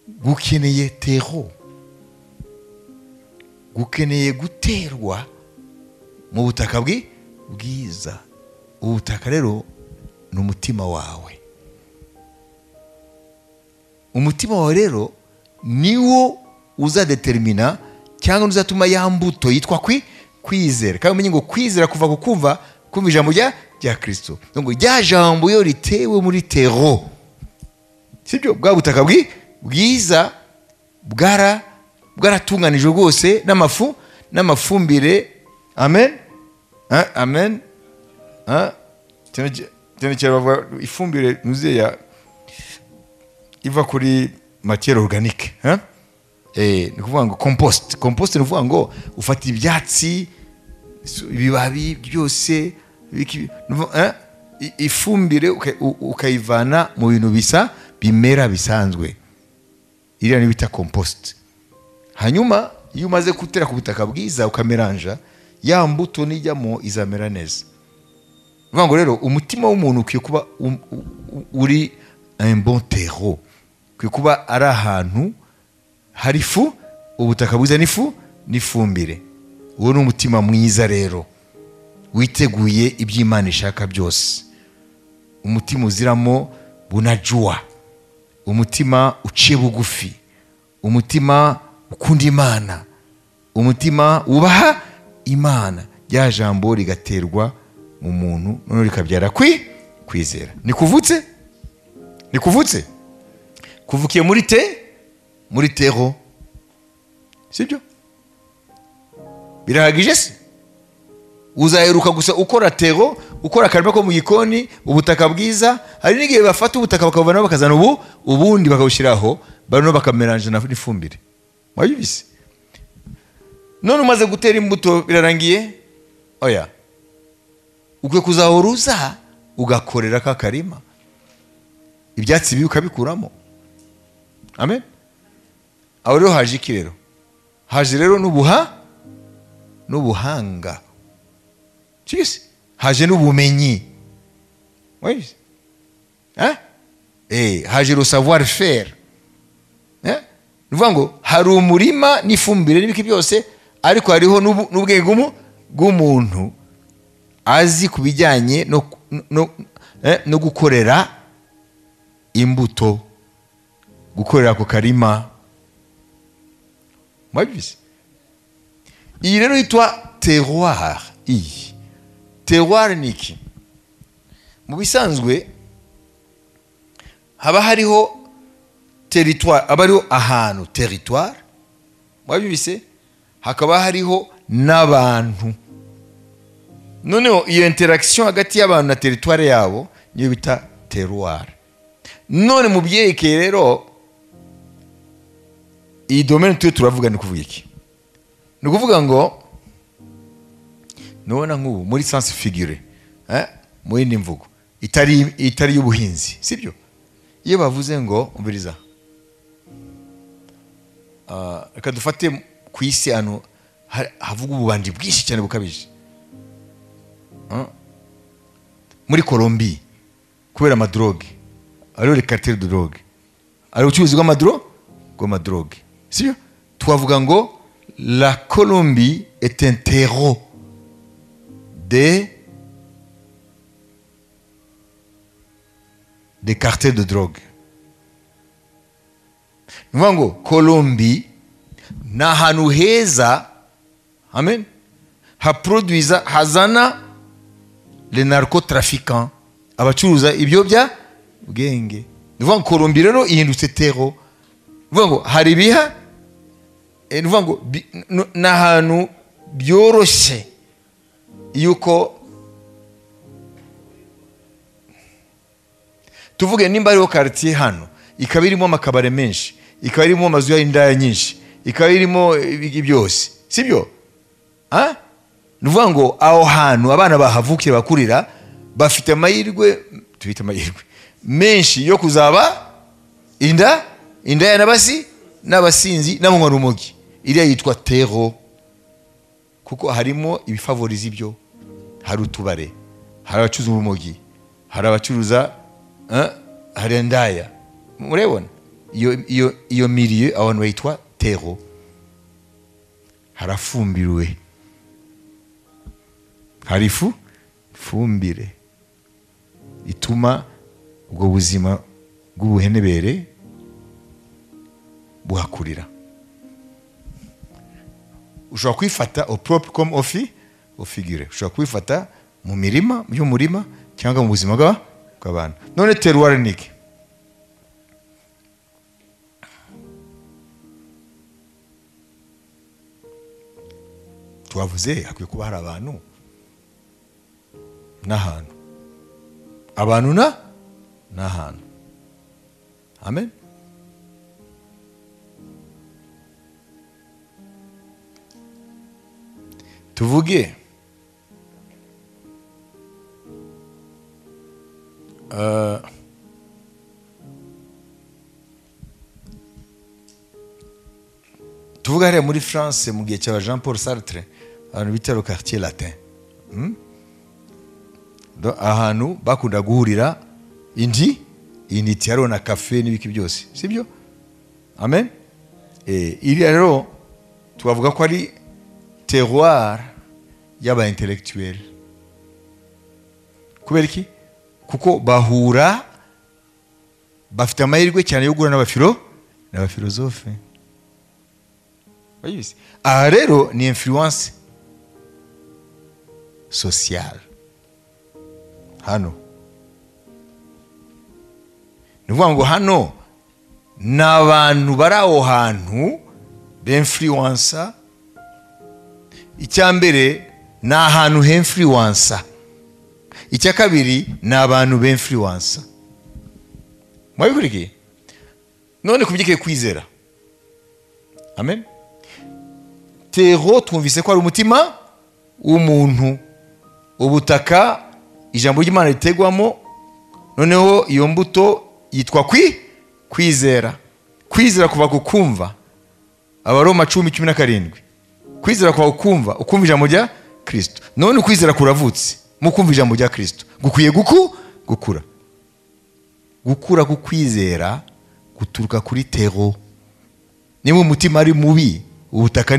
gukeneye terreau, gukeneye guterwa mu butaka bwiza. Ubutaka rero ni umutima wawe. Umutima wawe rero niwo uzadetermina cyangwa uzatuma ya mbuto yitwa kwizera. Kandi umenye ngo kwizera kuva ku kumva ijambo rya Kristo. Ngo rya jambo yo ritewe muri terreau, sibyo? Bwa butaka bwiza bwaratunganijwe rwose n'amafumbire. Amen, amen. Cyane ifumbire nuze ya iva kuri matière organique, ni kuvuga ngo compost. Compost ni kuvuga ngo ufata ibyatsi, ibibabi byose, ifumbire ukayivana mu bintu bisa bimera bisanzwe. Iriya ni bita compost. Hanyuma iyo umaze gutera ku butaka bwiza ukameranja, ya mbuto nijyamo izamera neza. Bivuga ngo rero umutima w'umuntu ukwiye kuba uri un bon terreau, ukwiye kuba ari ahantu hari ubutaka bwiza n'ifumbire. Uwo ni umutima mwiza rero. witeguye iby'Imana ishaka byose, umutima uziramo bunajua, umutima uciye bugufi, umutima ukunda Imana, umutima wubaha Imana. Rya jambo rigaterwa mu muntu none rikabyara kwizera. Nikuvutse? Nikuvutse? Kuvukiye muri te? Muri tero. Sibyo? Birahagije se? Uzaheruka gusa ukora tero, ukora akarima ko mu gikoni, ubutaka bwiza. Hari n'igihe bafata ubutaka bakavanaho bakazana ubundi bakawushyiraho, bano bakameranje n'ifumbire. Mwabibise? None umaze gutera imbuto birarangiye? Oya. Ukwiye kuzahora uza ugakorera ka karima, ibyatsi bibi ukabikuramo. Amen. Aho rero haje iki rero? Haje rero n'ubuhanga. Cyise haje n'ubumenyi. Wabibise? Hein? Haje le savoir faire. Hein? Nuvuga ngo hari umurima n'ifumbire n'ibiki byose, ariko hariho n'ubwenge bw'umuntu azi kubijyanye no gukorera imbuto, gukorera ku karima. Mwabibise? Iyi rero yitwa terroir. Iyi terroir ni iki? Mu bisanzwe haba hariho territoire, aba hariho ahantu territoire, mwabibise, hakaba hariho n'abantu. Noneho iyo interaction hagati y'abantu na territoire yabo niyo bita terroir. None mu byerekeye rero iyi domaine tuyo turavuga ni kuvuga iki? Ni kuvuga ngo nubona nk'ubu muri sens figure, mu yindi mvugo itari y'ubuhinzi, sibyo? Iyo bavuze ngo umviriza, reka dufate ku isi hano havuga ububandi bwinshi cyane bukabije. Muri Colombie kubera amadrogue, ariyo le cartel de drogue, ari ubucuruzi bw'amadrogue, sibyo? Twavuga ngo la Colombie est un terreau des cartels de drogue. Nuvuga ngo Colombie ni ahantu heza, amen, haproduiza, hazana les narcotrafiquants, abacuruza ibyo bwenge. Nuvuga ngo Colombie rero ihindutse terreau. Nuvuga ngo hari ibiha, nuvuga ngo ni ahantu byoroshye yuko tuvuge nimba ariho quartier hano ikaba irimo amakabare menshi, ikaba irimo amazu y'indaya nyinshi, ikaba irimo byose, sibyo? Nuvuga ngo aho hantu abana bahavukiye bakurira bafite amahirwe, tubita amahirwe menshi yo kuzaba indaya n'abasi n'abasinzi n'abanywa urumogi. Iriya yitwa terreau kuko harimo ibifavoriza ibyo. Hari utubare, hari abacuruza urumogi, hari abacuruza, hari indaya. Murebona iyo milieu abantu bayitwa terreau. Harafumbiriwe, hari ifumbire ituma ubwo buzima bw'ubuhenebere buhakurira. Ushobora kwifata au propre comme au figure. Ushobora kwifata mu mirima, y'umurima cyangwa mu buzima bw'abantu. None terroir ni iki? Twavuze hakwiye kuba hari abantu n'ahantu, abantu n'ahantu. Amen. Tuvuge tuvuga hariya muri France mu gihe cya Jean Paul Sartre, ahantu bita le quartier latin, ahantu bakunda guhurira intiti, hariho na cafe n'ibiki byose, sibyo? Amen. Iriya rero twavuga ko ari terroir y'aba intellectuel. Kubera iki? Kuko bahura, bafite amahirwe cyane yo guhura n'abafilozofe. Aha rero ni influence sociale. Hano ni ukuvuga ngo hano ni abantu bari aho hantu b'influencer. Icya mbere ni ahantu h'influencer, icya kabiri ni abantu b'influencer. Mwabikurikiye? None kubyikeye kwizera. Amen. Tero twumvise ko ari umutima w'umuntu, ubutaka ijambo ry'Imana ritegwamo, noneho iyo mbuto yitwa kwizera. Kwizera kuva ku kumva. Abaroma 10:17. Kwizera kuva ku kumva, ukumva ijambo rya Kristo. None kwizera kuravutse mu kumva ijambo rya Kristo, gukwiye gukura. Gukura ku kwizera guturuka kuri tero. Niba umutima ari mubi, ubutaka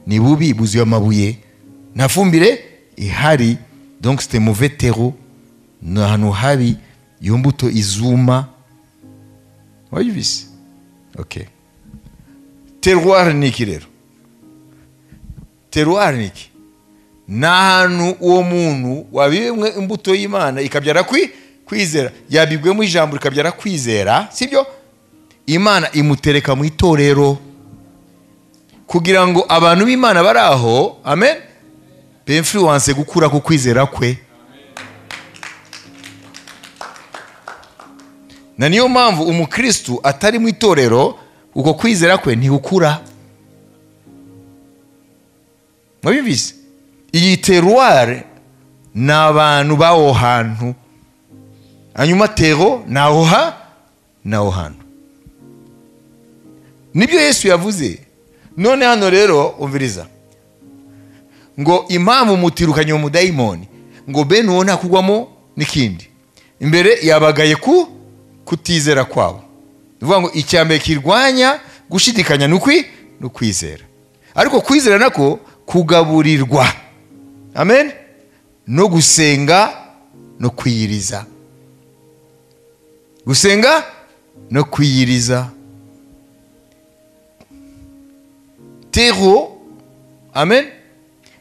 ni bubi, buzuye amabuye, nta fumbire ihari, donc c'était mauvais terreau, ni ahantu habi, iyo mbuto izuma. Wayibise? Okay. Terroir ni iki rero? Terroir ni iki? Ni ahantu uwo muntu wabibwe imbuto y'Imana ikabyara kwizera, yabibwemo ijambo rikabyara kwizera, sibyo? Imana imutereka mu itorero kugira ngo abantu b'Imana bari aho, amen, b'influence gukura ku kwizera kwe. Na niyo mpamvu umukristu atari mu itorero, uko kwizera kwe ntigukura. Mwabivise? Iyi terroir ni abantu b'aho hantu, hanyuma tero naho hantu. Nibyo Yesu yavuze. None hano rero umviriza ngo impamvu mutirukanye umudayimoni, ngo bene uwo ntakugwamo n'ikindi. Imbere yabagaye ku kutizera kwabo. Bivuga ngo icyambere kirwanya gushidikanya no kwizera. Ariko kwizera nako kugaburirwa, amen, no gusenga no kwiyiriza. Gusenga no kwiyiriza. Tero, amen,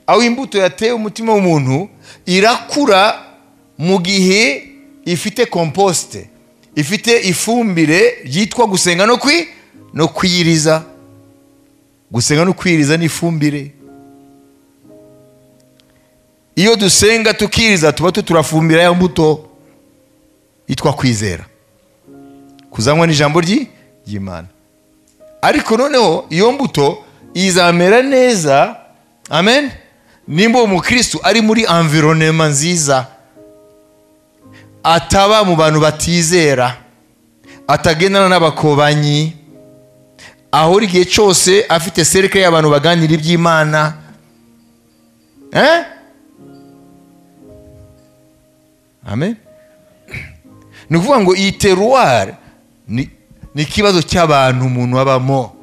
aho imbuto yatewe umutima w'umuntu irakura mu gihe ifite composte, ifite ifumbire yitwa gusenga no kwiyiriza. Gusenga no kwiyiriza ni ifumbire. Iyo dusenga tukiriza tuba turafumbira ya mbuto yitwa kwizera, kuzanywa n'ijambo ry'Imana. Ariko noneho iyo mbuto izamera neza, amen, nimba umukristo ari muri environnement nziza, ataba mu bantu batizera, atagendana n'abakobanyi, ahora igihe cyose afite cercle y'abantu baganira iby'Imana. Amen. Ni ukuvuga ngo iyi terroir ni ikibazo cy'abantu umuntu abamo.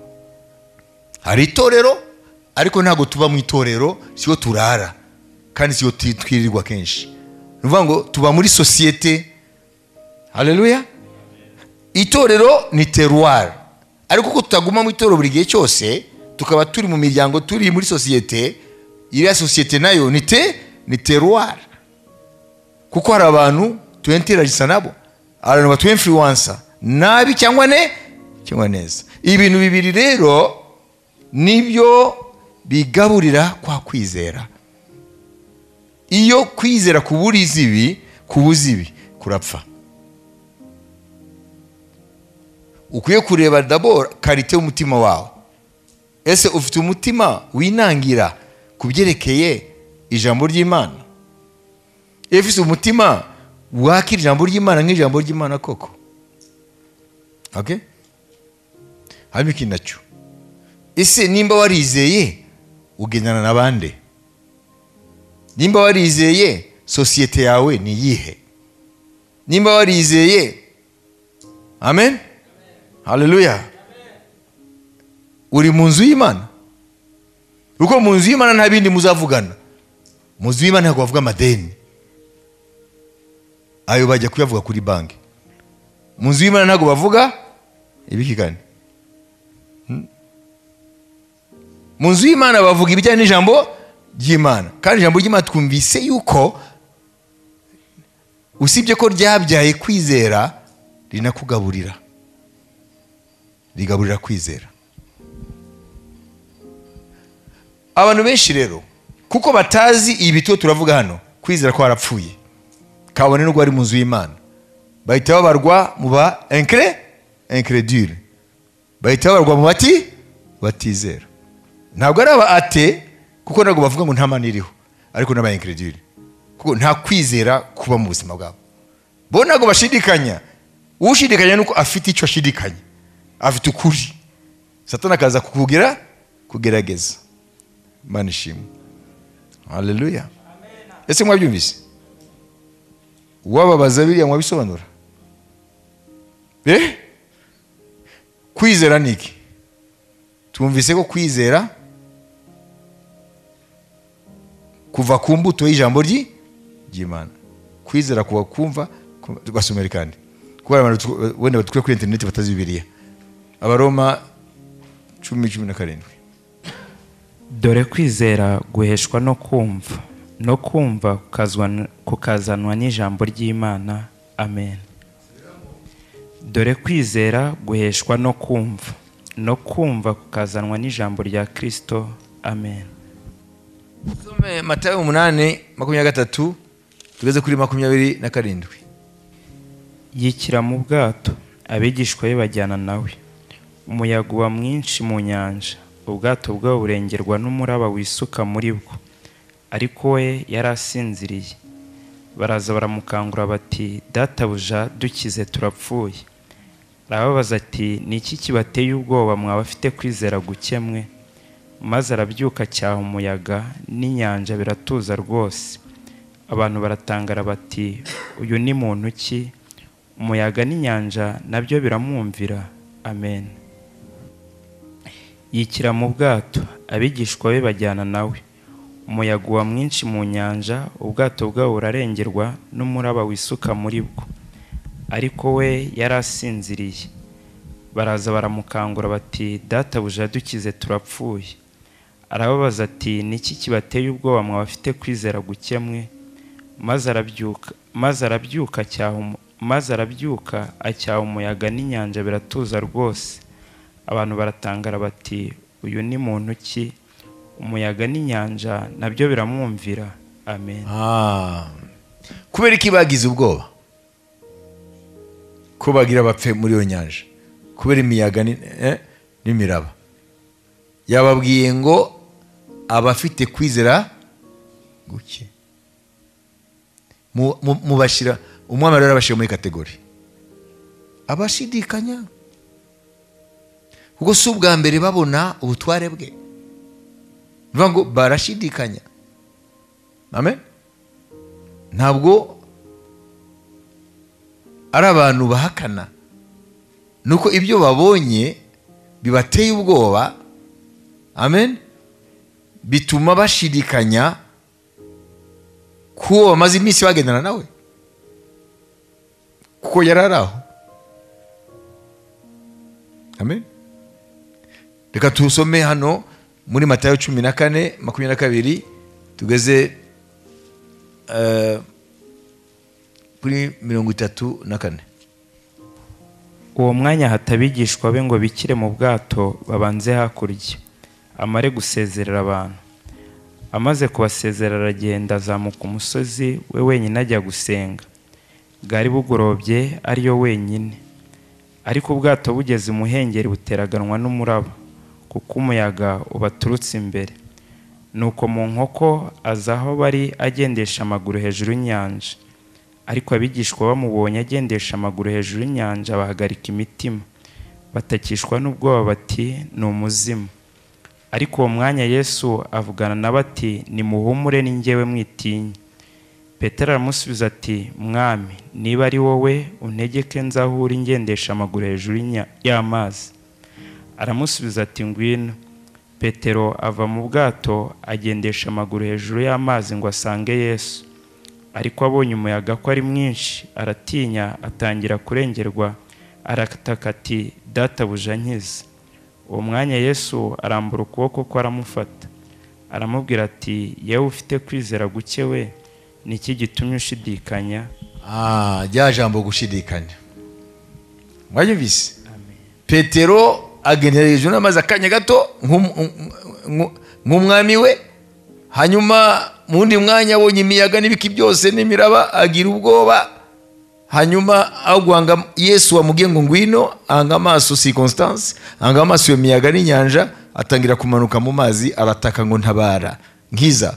Hari itorero, ariko ntabwo tuba mu itorero, siyo turara kandi siyo twirirwa kenshi. Ni ukuvuga ngo tuba muri societe. Haleluya. Itorero ni terroir, ariko kuko tutaguma mu itorero buri gihe cyose, tukaba turi mu miryango, turi muri societe, iriya societe nayo ni terroir. Kuko hari abantu tuinteragisa nabo, abantu batuinfluencer nabi cyangwa cyangwa neza. Ibintu bibiri rero nibyo bigaburira kwa kwizera. Iyo kwizera kuburiza ibi, kubuza ibi, kurapfa. Ukwiye kureba d'abord karite y'umutima wawe. Ese ufite umutima winangira kubyerekeye ijambo ry'Imana? Ese umutima wakira ijambo ry'Imana nk'ijambo ry'Imana koko? Okay? Harimo ikintu nacyo. Ese nimba warizeye ugendana n'abandi? Nimba warizeye societe yawe ni yihe? Nimba warizeye, amen, haleluya, uri mu nzu y'Imana. Kuko mu nzu y'Imana nta bindi muzavugana. Mu nzu y'Imana ntabwo bavuga amadeni. Ayo bajya kuyavuga kuri banki. Mu nzu y'Imana ntabwo bavuga ibiki kandi. Mu nzu y'Imana bavuga ibijyanye n'ijambo ry'Imana. Kandi ijambo ry'Imana twumvise yuko usibye ko ryabyaye kwizera, rinakugaburira, rigaburira kwizera. Abantu benshi rero kuko batazi ibi tuba turavuga hano, kwizera ko harapfuye kabone nubwo ari mu nzu y'Imana, bahita babarwa mu ba incrédule, bahita babarwa mu bati batizera. Ntabwo ari aba ate, kuko ntabwo bavuga ngo nta Mana iriho, ariko n'aba incrédule, kuko nta kwizera kuba mu buzima bwabo. Bo ntabwo bashidikanya. Ushidikanya nuko afite icyo ashidikanya, afite ukuri. Satani akaza kukugira kugerageza. Imana ishimwe. Haleluya. Ese mwabyumvise? Wababaza biriya mwabisobanura? Kwizera ni iki? Twumvise ko kwizera kuva ku mbuto y'ijambo ry'Imana. Kwizera kuva kumva. Tugasomera kandi kubera abantu wenda batwe kuri internet batazi Bibiliya. Abaroma 10:17. Dore kwizera guheshwa no kumva, no kumva kukazanwa n'ijambo ry'Imana. Amen. Dore kwizera guheshwa no kumva, no kumva kukazanwa n'ijambo rya Kristo. Amen. Tusome Matayo 8:23 tugeze kuri 27. Yikira mu bwato, abigishwa be bajyana nawe. Umuyaga uba mwinshi mu nyanja, ubwato bwabo burengerwa n'umuraba wisuka muri bwo, ariko we yari asinziriye. Baraza baramukangura bati, databuja dukize turapfuye. Arababaza ati, ni iki kibateye ubwoba mwaba afite kwizera gukemwe? Maze arabyuka acyaha umuyaga n'inyanja biratuza rwose. Abantu baratangara bati, uyu ni muntu ki? Umuyaga n'inyanja nabyo biramwumvira. Amen. Yikira mu bwato, abigishwa be bajyana nawe. Umuyaga uba mwinshi mu nyanja, ubwato bwabo burarengerwa n'umuraba wisuka muri bwo, ariko we yari asinziriye. Baraza baramukangura bati, databuja dukize turapfuye. Arababaza ati, ni iki kibateye ubwoba mwaba afite kwizera gukemwe? Maze arabyuka acyaha umuyaga n'inyanja biratuza rwose. Abantu baratangara bati, uyu ni muntu ki? Umuyaga n'inyanja nabyo biramwumvira. Amen. Kubera iki bagize ubwoba ko bagira bapfe muri iyo nyanja? Kubera imiyaga n'imiraba. Yababwiye ngo abafite kwizera guke. Mubashira umwami rero abashira muri kategori abashidikanya, kuko si ubwa mbere babona ubutware bwe. Bivuga ngo barashidikanya. Amen. Ntabwo ari abantu bahakana, nuko ibyo babonye bibateye ubwoba. Amen. Bituma bashidikanya kuko bamaze iminsi bagendana nawe, kuko yari ari aho. Amen. Reka tusome hano muri Matayo 14:22 tugeze kuri 34. Uwo mwanya hatabigishwa be ngo bikire mu bwato babanze hakurya, amare gusezerera abantu. Amaze kubasezerera aragenda azamuka umusozi we wenyine ajya gusenga. Bwari bugorobye ariyo wenyine, ariko ubwato bugeze imuhengeri buteraganwa n'umuraba, kuko umuyaga ubaturutse imbere. Nuko mu nkoko aza aho bari agendesha amaguru hejuru y'inyanja. Ariko abigishwa bamubonye agendesha amaguru hejuru y'inyanja bahagarika imitima, batakishwa n'ubwoba bati, ni umuzimu. Ariko uwo mwanya Yesu avugana nabo ati, nimuhumure ni njyewe mwitinya. Petero aramusubiza ati, Mwami, niba ari wowe untegeke nzaho uri ngendesha amaguru hejuru y'amazi. Aramusubiza ati, ngwino. Petero ava mu bwato agendesha amaguru hejuru y'amazi ngo asange Yesu. Ariko abonye umuyaga ko ari mwinshi, aratinya, atangira kurengerwa, arataka ati: Databuja, nkiza. Uwo mwanya Yesu arambura ukuboko kwe aramufata, aramubwira ati: Yewe ufite kwizera guke we, ni iki gitumye ushidikanya? Rya jambo gushidikanya mwabyumvise. Petero agendera hejuru n'amazi akanya gato nk'umwami we, hanyuma mu wundi mwanya abonye imiyaga n'ibiki byose n'imiraba agira ubwoba, hanyuma aho guhanga Yesu wamubwiye ngo ngwino, ahanga amaso circonstance, ahanga amaso iyo miyaga n'inyanja, atangira kumanuka mu mazi, arataka ngo ntabara, nkiza.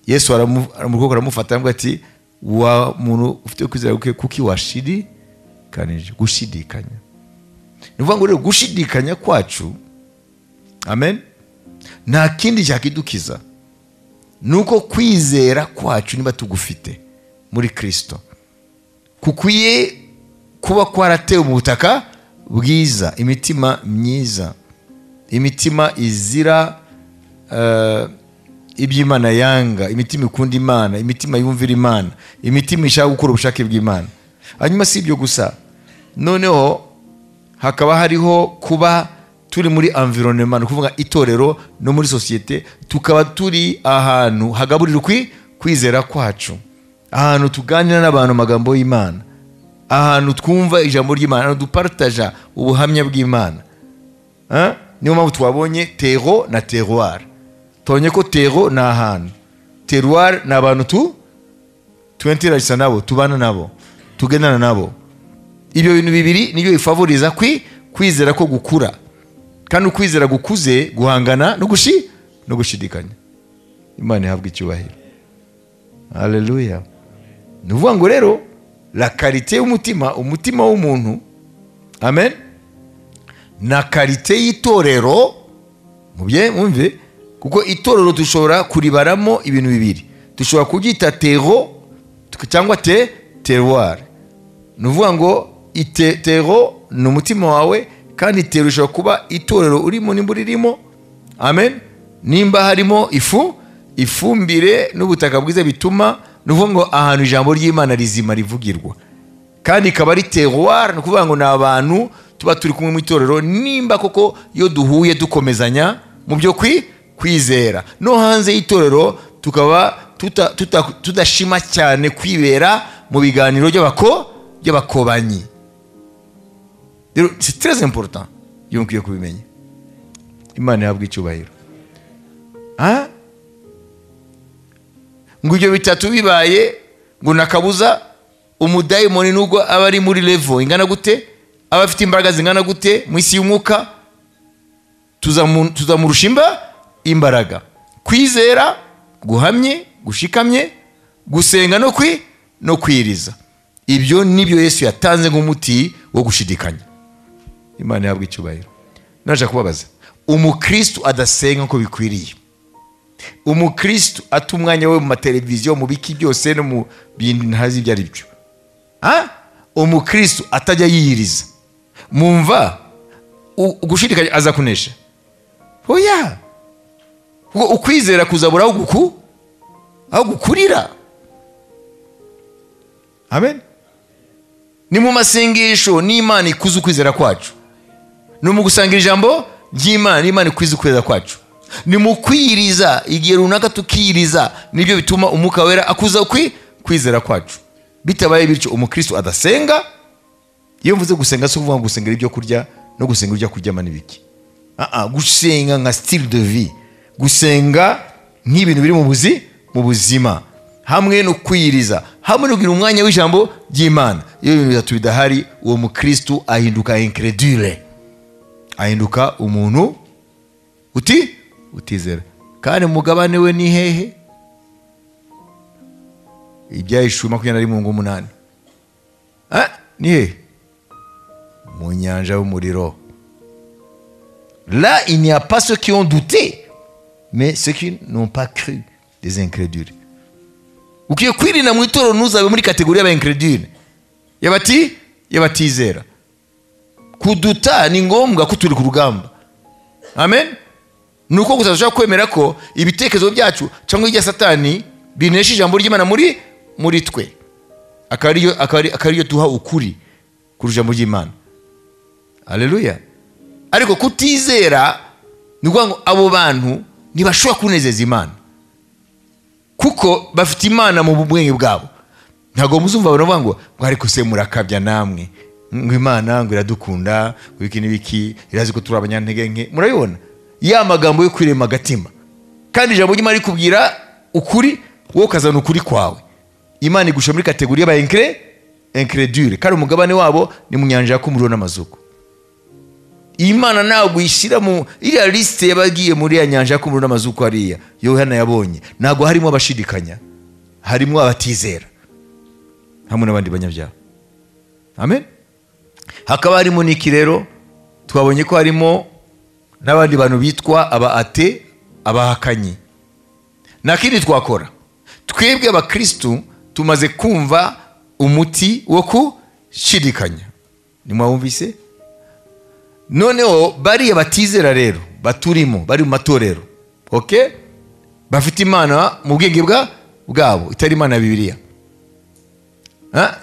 Yesu aramufata aramubwira ati: wa muntu ufite kwizera guke, kuki washidikanije? Gushidikanya ni ukuvuga ngo rero gushidikanya kwacu, amen, nta kindi cyakidukiza nuko kwizera kwacu niba tugufite muri Kristo kukwiye kuba kwaratewe mu butaka bwiza, imitima myiza, imitima izira iby'Imana yanga, imitima ikunda Imana, imitima yumvira Imana, imitima ishaka gukora ubushake bw'Imana. Hanyuma si ibyo gusa, noneho hakaba hariho kuba turi muri environnement, ni ukuvuga itorero no muri societe, tukaba turi ahantu hagaburira kwizera kwacu, ahantu tuganira n'abantu amagambo y'Imana, ahantu twumva ijambo ry'Imana, ahantu dupartaja ubuhamya bw'Imana. Niyo mpamvu twabonye terreau na terroir. Tubonye ko terreau ni ahantu, terroir ni abantu twinteragisa nabo, tubana nabo, tugendana nabo. Ibyo bintu bibiri nibyo bifavoriza kwizera ko gukura, kandi ukwizera gukuze guhangana no gushidikanya. Imana ihabwe icyubahiro. Haleluya. Ni ukuvuga ngo rero la qualité y'umutima, umutima w'umuntu, amen, na qualité y'itorero, mwumve, kuko itorero dushobora kuribaramo ibintu bibiri, dushobora kuryita terreau cyangwa terroir. Ni ukuvuga ngo terreau ni umutima wawe, kandi terreau ishobora kuba itorero urimo nimba uririmo, amen, nimba harimo ifumbire n'ubutaka bwiza bituma, ni ukuvuga ngo ahantu ijambo ry'Imana rizima rivugirwa, kandi ikaba ari terroir, ni ukuvuga ngo ni abantu tuba turi kumwe mu itorero, nimba koko iyo duhuye dukomezanya mu byo kwizera, no hanze y'itorero tukaba tudashima cyane kwibera mu biganiro by'abakobanyi. Rero c'est très important, iyo mukwiye kubimenya. Imana ihabwe icyubahiro. Ngo ibyo bitatu bibaye, ngo nakabuza umudayimoni nubwo aba ari muri level ingana gute, aba afite imbaraga zingana gute mu isi y'umwuka, tuzamurusha imbaraga. Kwizera guhamye, gushikamye, gusenga no kwiriza, ibyo nibyo Yesu yatanze nk'umuti wo gushidikanya. Imana ihabwe icyubahiro. Naje kubabaza, umukristo adasenga nko bikwiriye, umukristo ata umwanya we mu mateleviziyo, mu biki byose no mu bintu ntazi ibyo ari byo, umukristo atajya yiyiriza, mumva gushidikanya aza kunesha? Oya, kuko ukwizera kuzabura aho gukurira. Amen. Ni mu masengesho n'Imana ikuza ukwizera kwacu, ni mu gusangira ijambo ry'Imana n'Imana ikuza ukwizera kwacu, ni mu kwiriza igihe runaka tukiriza, nibyo bituma umwuka wera akuza kwizera kwacu. Bitabaye bityo umukristo adasenga, iyo mvuze gusenga si ukuvuga ngo gusengera ibyo kurya no gusenga ibyo kuryama n'ibiki, gusenga nka style de vie, gusenga nk'ibintu biri mu buzima, hamwe no kwiriza, hamwe no kugira umwanya w'ijambo ry'Imana. Iyo ibintu bitatu bidahari, uwo mukristo ahinduka incredule, ahinduka umuntu utizera. Kandi umugabane we ni hehe? Ibyahishuwe 21:8. Ni hehe? Mu nyanja y'umuriro. Là, il n'y a pas ceux qui ont douté, mais ceux qui n'ont pas cru, des incrédules. Ukwiye kwirinda mu itorero ntuzabe muri kategori y'aba-incrédules, y'abatizera. Kuduta ni ngombwa ko turi ku rugamba. Amen. Ni uko gusa dushobora kwemera ko ibitekerezo byacu cyangwa ibya Satani binesha ijambo ry'Imana muri twe, akaba ariyo duha ukuri ku ijambo ry'Imana. Haleluya. Ariko kutizera ni ukuvuga ngo abo bantu ntibashobora kunezeza Imana kuko bafite Imana mu bwenge bwabo. Ntabwo muzumva abantu bavuga ngo ariko se murakabya namwe, ngo Imana ngo iradukunda, ngo iki n'ibiki, irazi ko turi abanyantege nke. Murabibona ya magambo yo kwirema agatima, kandi ijambo ry'Imana rikubwira ukuri, wowe ukazana ukuri kwawe. Imana igusha muri kategori y'aba incrédule, kandi umugabane wabo ni mu nyanja y'umuriro n'amazuku. Imana ntabwo ishyira mu iriya liste y'abagiye muri ya nyanja y'umuriro n'amazuku hariya Yohana yabonye, ntabwo harimo abashidikanya, harimo abatizera hamwe n'abandi banyabyaha. Amen. Hakaba harimo n'iki rero? Twabonye ko harimo n'abandi bantu bitwa aba ate, abahakanyi. Nta kindi twakora twebwe abakristu, tumaze kumva umuti wo kushidikanya. Nimwumvise? Noneho bariya batizera rero baturimo, bari mu matorero, okay, bafite Imana mu bwenge bwabo itari Imana ya Bibiliya.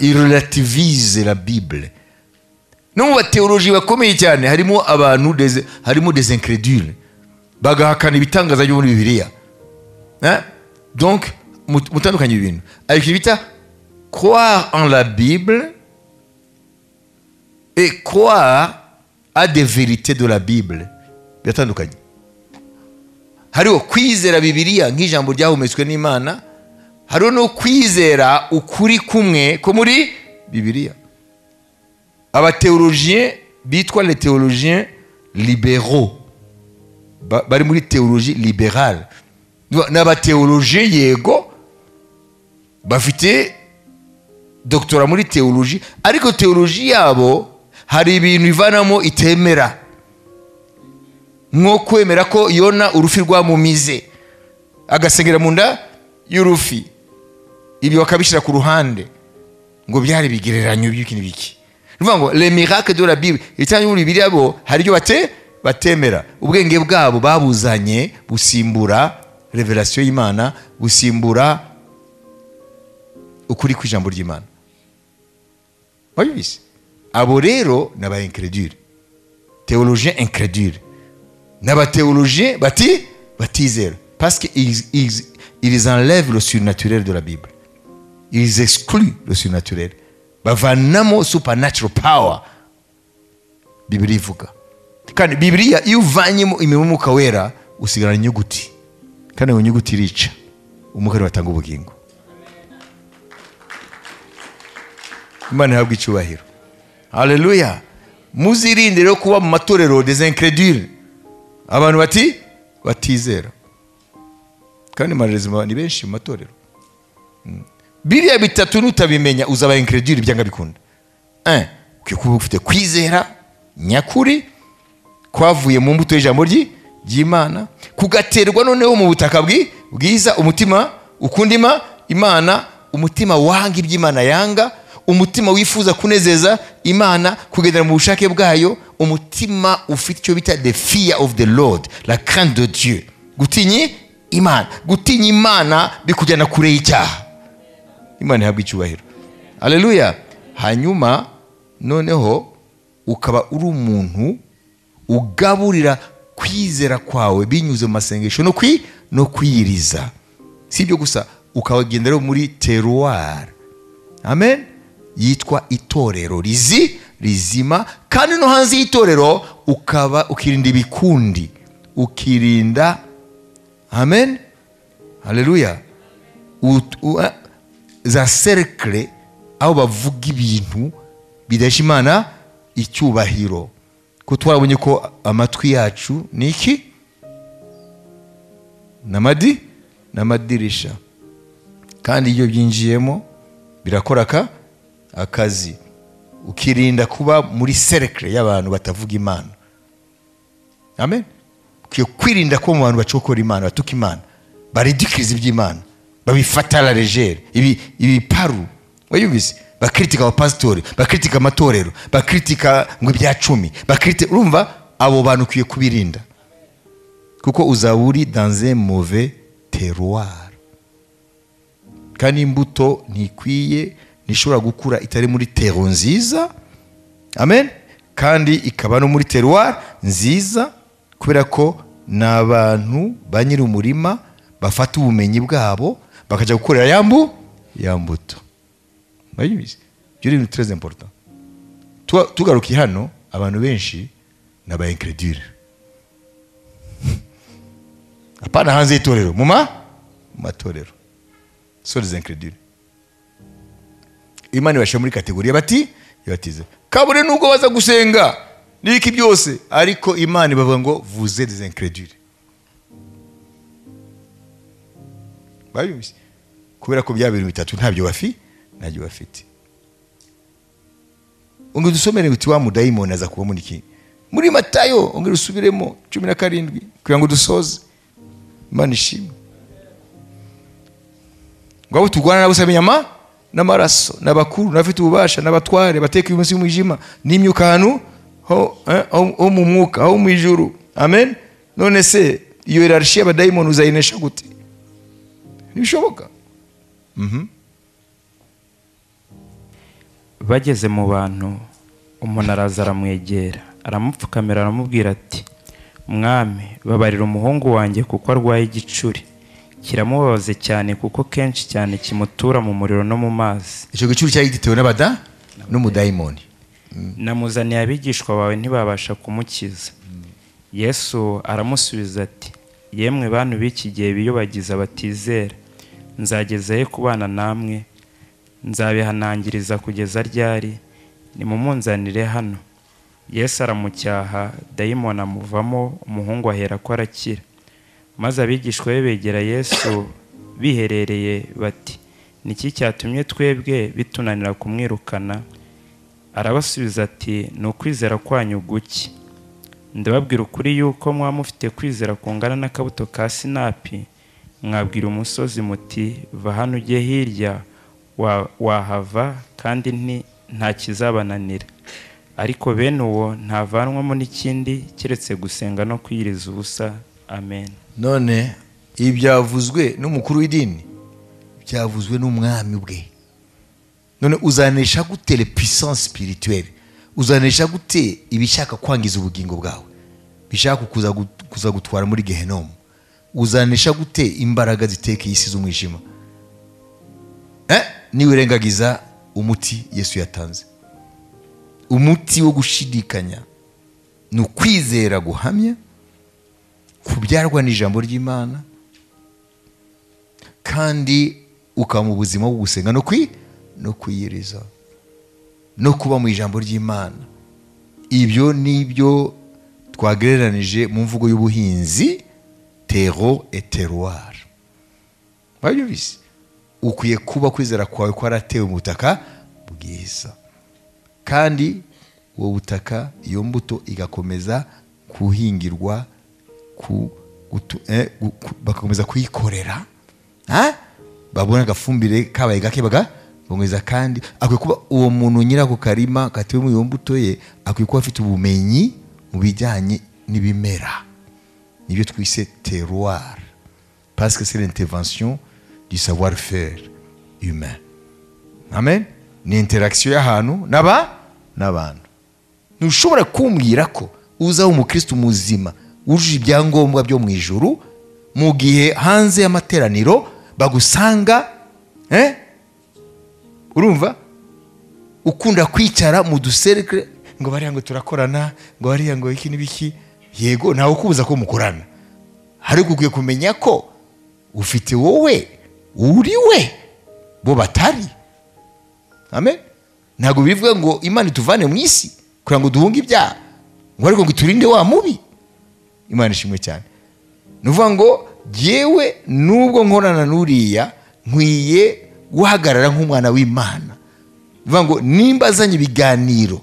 Il relativise la Bible. No mu bateoloji bakomeye cyane harimo abantu harimo des incrédules bagahakana ibitangaza byo muri Bibiliya. Donc mutandukanye ibintu. Ariko bita croire en la Bible et croire à des vérités de la Bible biratandukanye. Hariho kwizera Bibiliya nk'ijambo ryahumetswe n'Imana, hariho no kwizera ukuri kumwe ko muri Bibiliya. Abathéologiens bitwa les théologiens libéraux, bari muri théologie libérale, n'abathéologiens yego bafite doctorat muri théologie, ariko théologie yabo hari ibintu ivanamo itemera, nko kwemera ko Yona urufi rwamumize agasengera mu nda y'urufi, ibyo bakabishyira ku ruhande ngo byari bigereranyo by'iki n'ibiki. Nuvuga ngo les miracles de la Bible itanye muri Bibiliya bo hari ibyo batemera. Ubwenge bwabo babuzanye busimbura revelation y'Imana, busimbura ukuri kw'ijambo ry'Imana. Wabibise? Abo rero n'aba incrédule, théologien incrédule, n'aba théologien batizera, parce que ils enlèvent le surnaturel de la Bible, ils excluent le surnaturel, bavanamo supernatural power. Bibiliya ivuga, kandi Bibiliya iyo uvanyemo umwuka wera usigarana inyuguti, kandi iyo nyuguti irica, umwuka watanga ubugingo. Imana ihabwe icyubahiro. Haleluya. Muzirinde rero kuba mu matorero des incrédules, abantu batizera. Kandi malheureusement ni benshi mu matorero. Biriya bitatu nutabimenya uzaba incrédule byanga bikunda. 1, kuba ufite kwizera nyakuri kwavuye mu mbuto y'ijambo ry'Imana, kugaterwa noneho mu butaka bwiza, umutima ukunda Imana, umutima wanga iby'Imana yanga, umutima wifuza kunezeza Imana, kugendera mu bushake bwayo, umutima ufite icyo bita the fear of the Lord, la crainte de Dieu, gutinya Imana. Gutinya Imana bikujyana kure y'icyaha. Imana ihabwe icyubahiro. Haleluya. Hanyuma noneho ukaba uri umuntu ugaburira kwizera kwawe binyuze mu masengesho no kwiyiriza. Si ibyo gusa, ukagendera muri terroir. Amen. Yitwa itorero rizima, kandi no hanze y'itorero ukaba ukirinda ibikundi, ukirinda. Amen. Haleluya. Za cercle aho bavuga ibintu bidasha Imana icyubahiro. Ko twarabonye ko amatwi yacu ni iki? N'amadirisha, kandi iyo byinjiyemo birakora akazi. Ukirinda kuba muri cercle y'abantu batavuga Imana. Amen. Kwirinda kuba mu bantu bacokora Imana, batuka Imana, baridikiriza iby'Imana, babifata la légère, ibiparu. Wayumvise? Bakritika abapasitori, bakritika amatorero, bakritika ngo ibya 10, bakritika. Urumva abo bantu ukwiye kubirinda, kuko uzaba uri dans un mauvais terroir. Kandi imbuto ntikwiye, ntishobora gukura itari muri terreau nziza. Amen. Kandi ikaba no muri terroir nziza, kubera ko ni abantu ba nyiri umurima bafata ubumenyi bwabo bakajya gukorera ya mbuto. Murabizi, ibyo ni ibintu très important. Tugarukiye hano, abantu benshi ni aba incrédule, apana hanze y'itorero, mu matorero so des incrédules. Imana ibashyira muri catégorie bati yabatize, kabure nubwo baza gusenga n'ibiki byose, ariko Imana ibavuga ngo vous êtes des incrédules. Babyumvise? Kubera ko bya bintu bitatu ntabyo bafite. Ongera dusomere uti wa mudayimoni aza kuba muri iki? Muri Matayo, ongera usubiremo 17 kugira ngo dusoze. Imana ishimwe. Ngo abo turwana nabo se inyama n'amaraso, n'abakuru n'abafite ububasha n'abatware bateka uyu munsi w'umwijima n'imyuka ahantu ho mu mwuka, ho mu ijuru. Amen. None se iyo hierarchie y'abadayimoni uzayinesha gute? Ntibishoboka. Bageze mu bantu, umuntu araza aramwegera, aramupfukamira, aramubwira ati: Mwami, babarira umuhungu wanjye kuko arwaye igicuri, kiramubabaza cyane, kuko kenshi cyane kimutura mu muriro no mu mazi. Icyo gicuri cyari gitewe n'abada n'umudayimoni. Namuzaniye abigishwa bawe ntibabasha kumukiza. Yesu aramusubiza ati: Yemwe bantu b'iki gihe biyobagiza batizera, nzageza he kubana namwe? Nzabihanangiriza kugeza ryari? Nimumunzanire hano. Yesu aramucyaha, dayimoni amuvamo, umuhungu ahera ko arakira. Maze abigishwa be begera Yesu biherereye bati: Niki cyatumye twebwe bitunanira kumwirukana? Arabasubiza ati: Ni ukwizera kwanyu guke. Ndababwira ukuri yuko mwaba mufite kwizera kungana n'akabuto ka sinapi, mwabwira umusozi muti: Va hano ujye hirya, wahava, kandi nta kizabananira. Ariko bene uwo ntavanwamo n'ikindi keretse gusenga no kwiyiriza ubusa. Amen. None ibi byavuzwe n'umukuru w'idini, byavuzwe n'umwami bwe. None uzanesha gute les puissances spirituelles? Uzanesha gute ibishaka kwangiza ubugingo bwawe, bishaka kuza gutwara muri Gehinomu? Uzanesha gute imbaraga ziteka isi z'umwijima? Niwirengagiza umuti Yesu yatanze. Umuti wo gushidikanya ni ukwizera guhamya kubyarwa n'ijambo ry'Imana, kandi ukaba mu buzima bwo gusenga no kwiyiriza no kuba mu ijambo ry'Imana. Ibyo nibyo twagereranije mu mvugo y'ubuhinzi, terreau et terroir. Wabyumvise? Ukwiye kuba kwizera kwawe kwaratewe mu butaka bwiza, kandi uwo butaka, iyo mbuto igakomeza kuhingirwa, bagakomeza kuyikorera, babona agafumbire kabaye gake bagabongeza. Kandi akwiye kuba uwo muntu nyirako karima katewe mu iyo mbuto ye, akwiye kuba afite ubumenyi mu bijyanye n'ibimera, nibyo twise terroir, parce que c'est l'intervention du savoir-faire humain. Amen. Ni interaction y'ahantu n'abantu. Ntushobora kumbwira ko uza umukristo muzima wujuje ibyangombwa byo mu ijuru mu gihe hanze y'amateraniro bagusanga urumva ukunda kwicara mu ducercle, ngo bariya ngo turakorana, ngo bariya ngo iki n'ibiki. Yego, ntawe ukubuza ko mukorana, ariko ukwiye kumenya ko ufite wowe uri we bo batari. Amen. Ntabwo bivuga ngo Imana ituvane mu isi kugira ngo duhunge ibyaha, ngo ariko ngo iturinde wa mubi. Imana ishimwe cyane. Nuvuga ngo jyewe nubwo nkorana n'uriya, nkwiye guhagarara nk'umwana w'Imana. Bivuga ngo nimba azanye ibiganiro,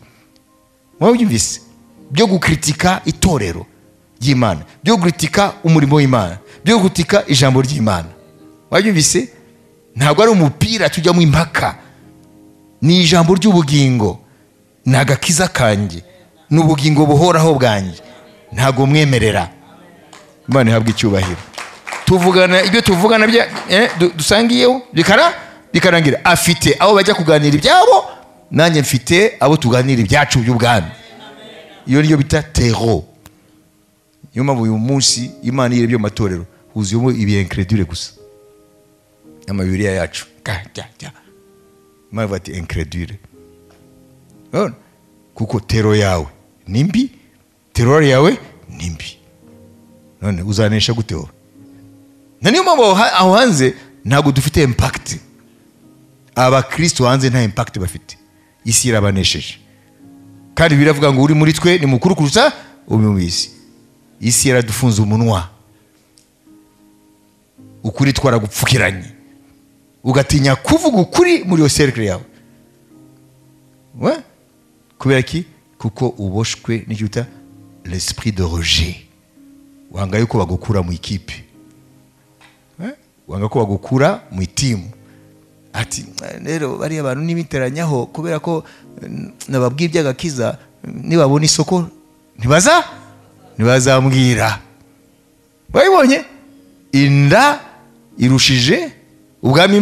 mwabyumvise, byo gukritika itorero ry'Imana, byo gukritika umurimo w'Imana, byo gukritika ijambo ry'Imana, wabyumvise, ntabwo ari umupira tujyamo impaka, ni ijambo ry'ubugingo, ni agakiza kanjye, ni ubugingo buhoraho bwanjye, ntabwo mwemerera. Imana ihabwe icyubahiro. Tuvugana ibyo tuvugana dusangiyeho Bikarangira afite abo bajya kuganira ibyabo, nanjye mfite abo tuganira ibyacu by'ubwami. Iyo niyo bita tero. Niyo mpamvu uyu munsi Imana irebye mu matorero huzuyemo ibiincredule gusa. Amabibiriya yacu Imana ivuga ati incredule. Kuko tero yawe ni mbi, teror yawe ni mbi. None uzanesha gute wowe? Na niyo mpamvu aho hanze ntabwo dufite impact. Abakristo hanze nta impact bafite. Isi irabanesheje. Kandi biravuga ngo uri muri twe ni mukuru kuruta uri mu isi. Isi yaradufunze umunwa. Ukuri twaragupfukiranye. Ugatinya kuvuga ukuri muri yo cercle yawe. Ouais? Kubera ki? Kuko uboshwe n'icyo bita l'esprit de rejet. Wanga yuko bagukura mu ikipe. Wanga ko bagukura mu itimu. Ati rero bari abantu nibiteranyaho kubera ko nababwiye iby'agakiza, nibabona isoko ntibaza ntibazambwira. Bayibonye inda irushije ubwami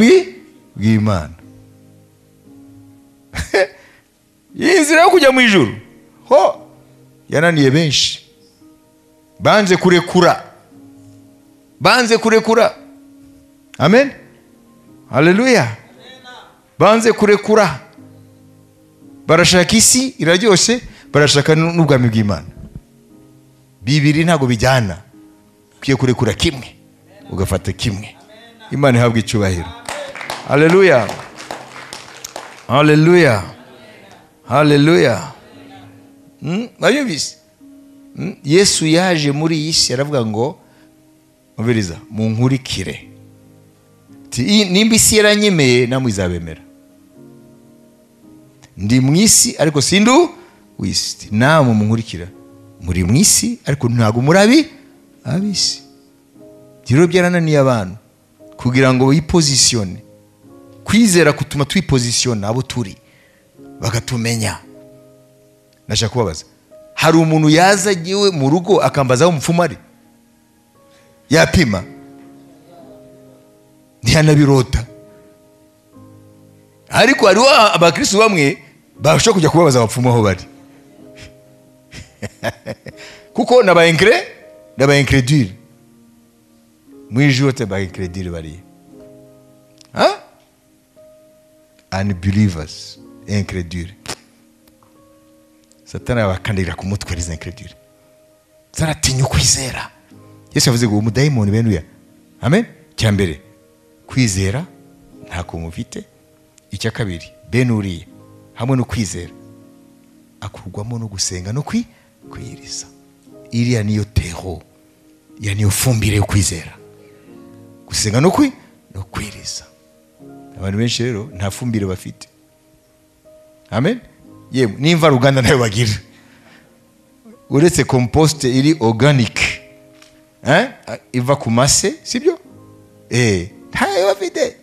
bw'Imana. Inzira yo kujya mu ijuru ho yananiye benshi. Banze kurekura. Banze kurekura. Amen. Haleluya. Banze kurekura. Barashaka isi iraryoshe, barashaka n'ubwami bw'Imana. Bibiri ntago bijyana. Ukiye kurekura kimwe ugafata kimwe. Imana ihabwe icyubahiro. Haleluya. Haleluya. Haleluya. Bayumvise? Yesu yaje muri iyi si aravuga ngo umviriza munkurikire. Nimba isi yaranyemeye namwe izabemera. Ndi mu isi ariko sindu w'isi. Namwe munkurikira muri mu isi ariko ntago murabi abisi. Rero byarananiye abantu kugira ngo bipositione. Kwizera kutuma twipositiona abo turi bakatumenya. Nashaka kubabaza, hari umuntu yaza giwe mu rugo akambaza aho umupfumu ari? Yapima ntiyanabirota. Ariko hariho abakristo bamwe bashobora kujya kubabaza abapfumu aho bari. Kuko n'aba incredule. Mu ijuru te ba incredule bari. Ha? Unbelievers, incredule. Satani abakandira ku mutwe les incredules. Zaratinya kwizera. Yesu yavuze ngo umudayimoni benuya. Amen. Cyambere kwizera ntako mufite. Icya kabiri benuriye hamwe no kwizera akurwamo no gusenga no kwiyiriza. Iriya niyo tero, ya niyo fumbire yo kwizera. Gusenga no kwiyiriza. Abantu benshi rero nta fumbire bafite. Amen. Yemwe nimva ruganda nayo bagira. Uretse compost iri organic. Iva ku mase, sibyo? Ntayo bafite.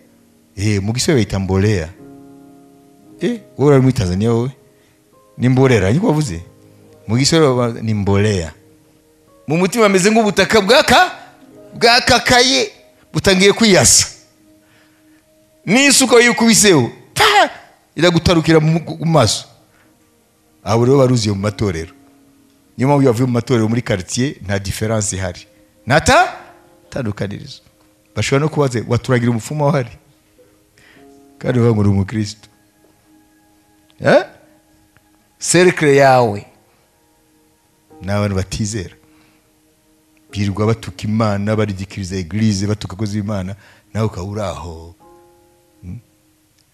Mu Giswahili bayita mbolea. Wowe uri muri Tanzania wowe? Ni mbolera, niko wavuze? Mu Giswahili ni mbolea. Mu mutima ameze nk'ubutaka bwakakaye butangiye kwiyasa. N'isuka yikubiseho, iragutarukira mu maso. Abo rero baruziye mu matorero. Niyo mpamvu bavuye mu matorero muri quartier nta difference ihari. Nata tandukanirizo. Bashobora no kubaza waturagira umupfumu aho ari. Kandi bavuga ngo uri umukristo. Cercle yawe n'abantu batizera. Birirwa batuka Imana, baridikiriza eglise, batuka kozi Imana, nawe ukaba uri aho.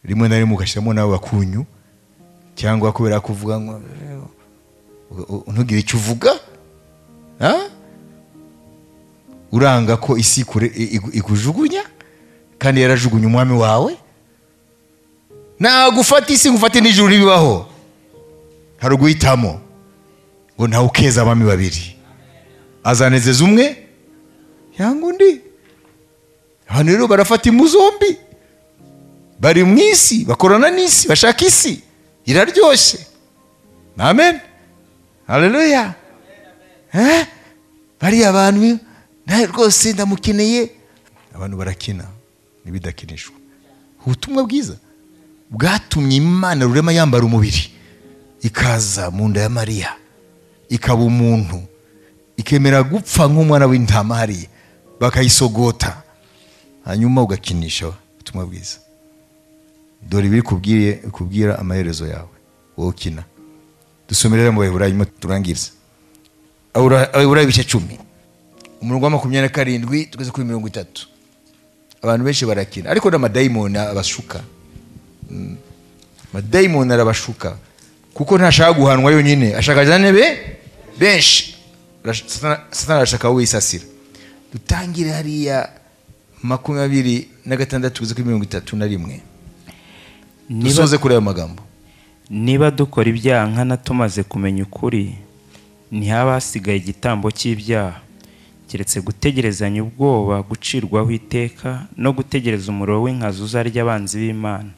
Rimwe na rimwe ugashyiramo nawe bakunyu cyangwa kubera kuvuga ngo ntugire icyo uvuga, uranga ko isi ikujugunya kandi yarajugunya umwami wawe. Nagufata isi ngufate n'ijuru ntibibaho. Hari uguhitamo ngo ntawe ukeza abami babiri, azanezeza umwe yanga undi. Abantu rero barafata impu zombi, bari mu isi, bakorana n'isi, bashaka isi iraryoshye. Amen. Haleluya. Bari abantu nawe rwose ndamukeneye. Abantu barakina n'ibidakinishwa. Ubutumwa bwiza bwatumye Imana rurema yambara umubiri, ikaza mu nda ya Mariya, ikaba umuntu, ikemera gupfa nk'umwana w'intama hariya, bakayisogota, hanyuma ugakinisha ubutumwa bwiza. Dore ibiri kubwira amaherezo yawe wowe ukina. Dusomere mu Baheburayo turangirize. Abaheburayo ibice 10 umurongo wa 27 tugeze kuri 30. Abantu benshi barakina, ariko n'amadayimoni abashuka. Amadayimoni arabashuka kuko ntashaka guhanwa yonyine, ashaka jane benshi. Satani arashaka wowe isasira. Dutangire hariya 26 tugeze kuri 31. Dusoze kuri ayo magambo. Niba dukora ibyaha nkana tumaze kumenya ukuri, ntihaba hasigaye igitambo cy'ibyaha, keretse gutegerezanya ubwoba gucirwaho iteka no gutegereza umuriro w'inkazi uzarya abanzi b'Imana.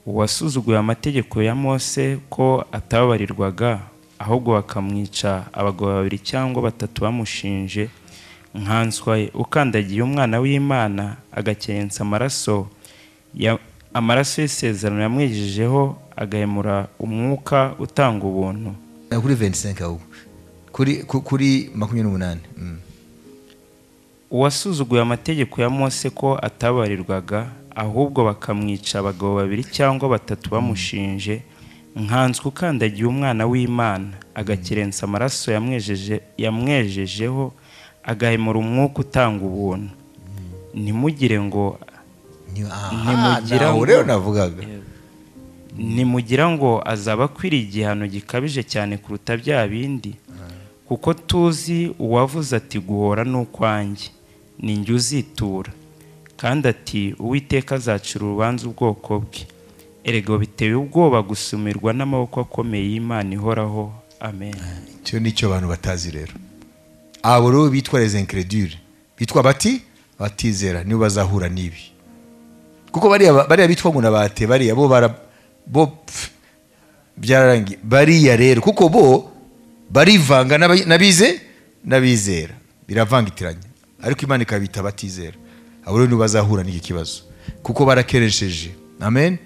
Uwasuzuguye amategeko ya Mose ko atababarirwaga, ahubwo bakamwica abagabo babiri cyangwa batatu bamushinje, nkanswa ukandagiye umwana w'Imana agakerensa amaraso amaraso y'isezerano yamwijijeho, agahemura umwuka utanga ubuntu. Kuri 25 ahubwo kuri 28. Uwasuzuguye amategeko ya Mose ko atabarirwaga, ahubwo bakamwica abagabo babiri cyangwa batatu bamushinje, nkanswe ukandagiye umwana w'Imana agakerensa amaraso yamwejejeho, agahemura umwuka utanga ubuntu. Ntimugire ngo nimugira ngo azaba akwiriye igihano gikabije cyane kuruta bya bindi, kuko tuzi uwavuze ati guhora n'ukwanjye ni njye uzitura, kandi ati Uwiteka azacira urubanza ubwoko bwe. Erega biteye ubwoba gusumirwa n'amaboko akomeye y'Imana ihoraho. Amen. Icyo nicyo abantu batazi rero. Abo rero bitwa les incrédules, bitwa bati batizera, nibo bazahura n'ibi. Kuko bariya bitwa ngo nabate, bariya bo bo byararangiye. Bariya rero kuko bo barivanga n'abize n'abizera, biravangitiranye, ariko Imana ikabita batizera. Abo rero nibo bazahura n'iki kibazo kuko barakeresheje. Amen.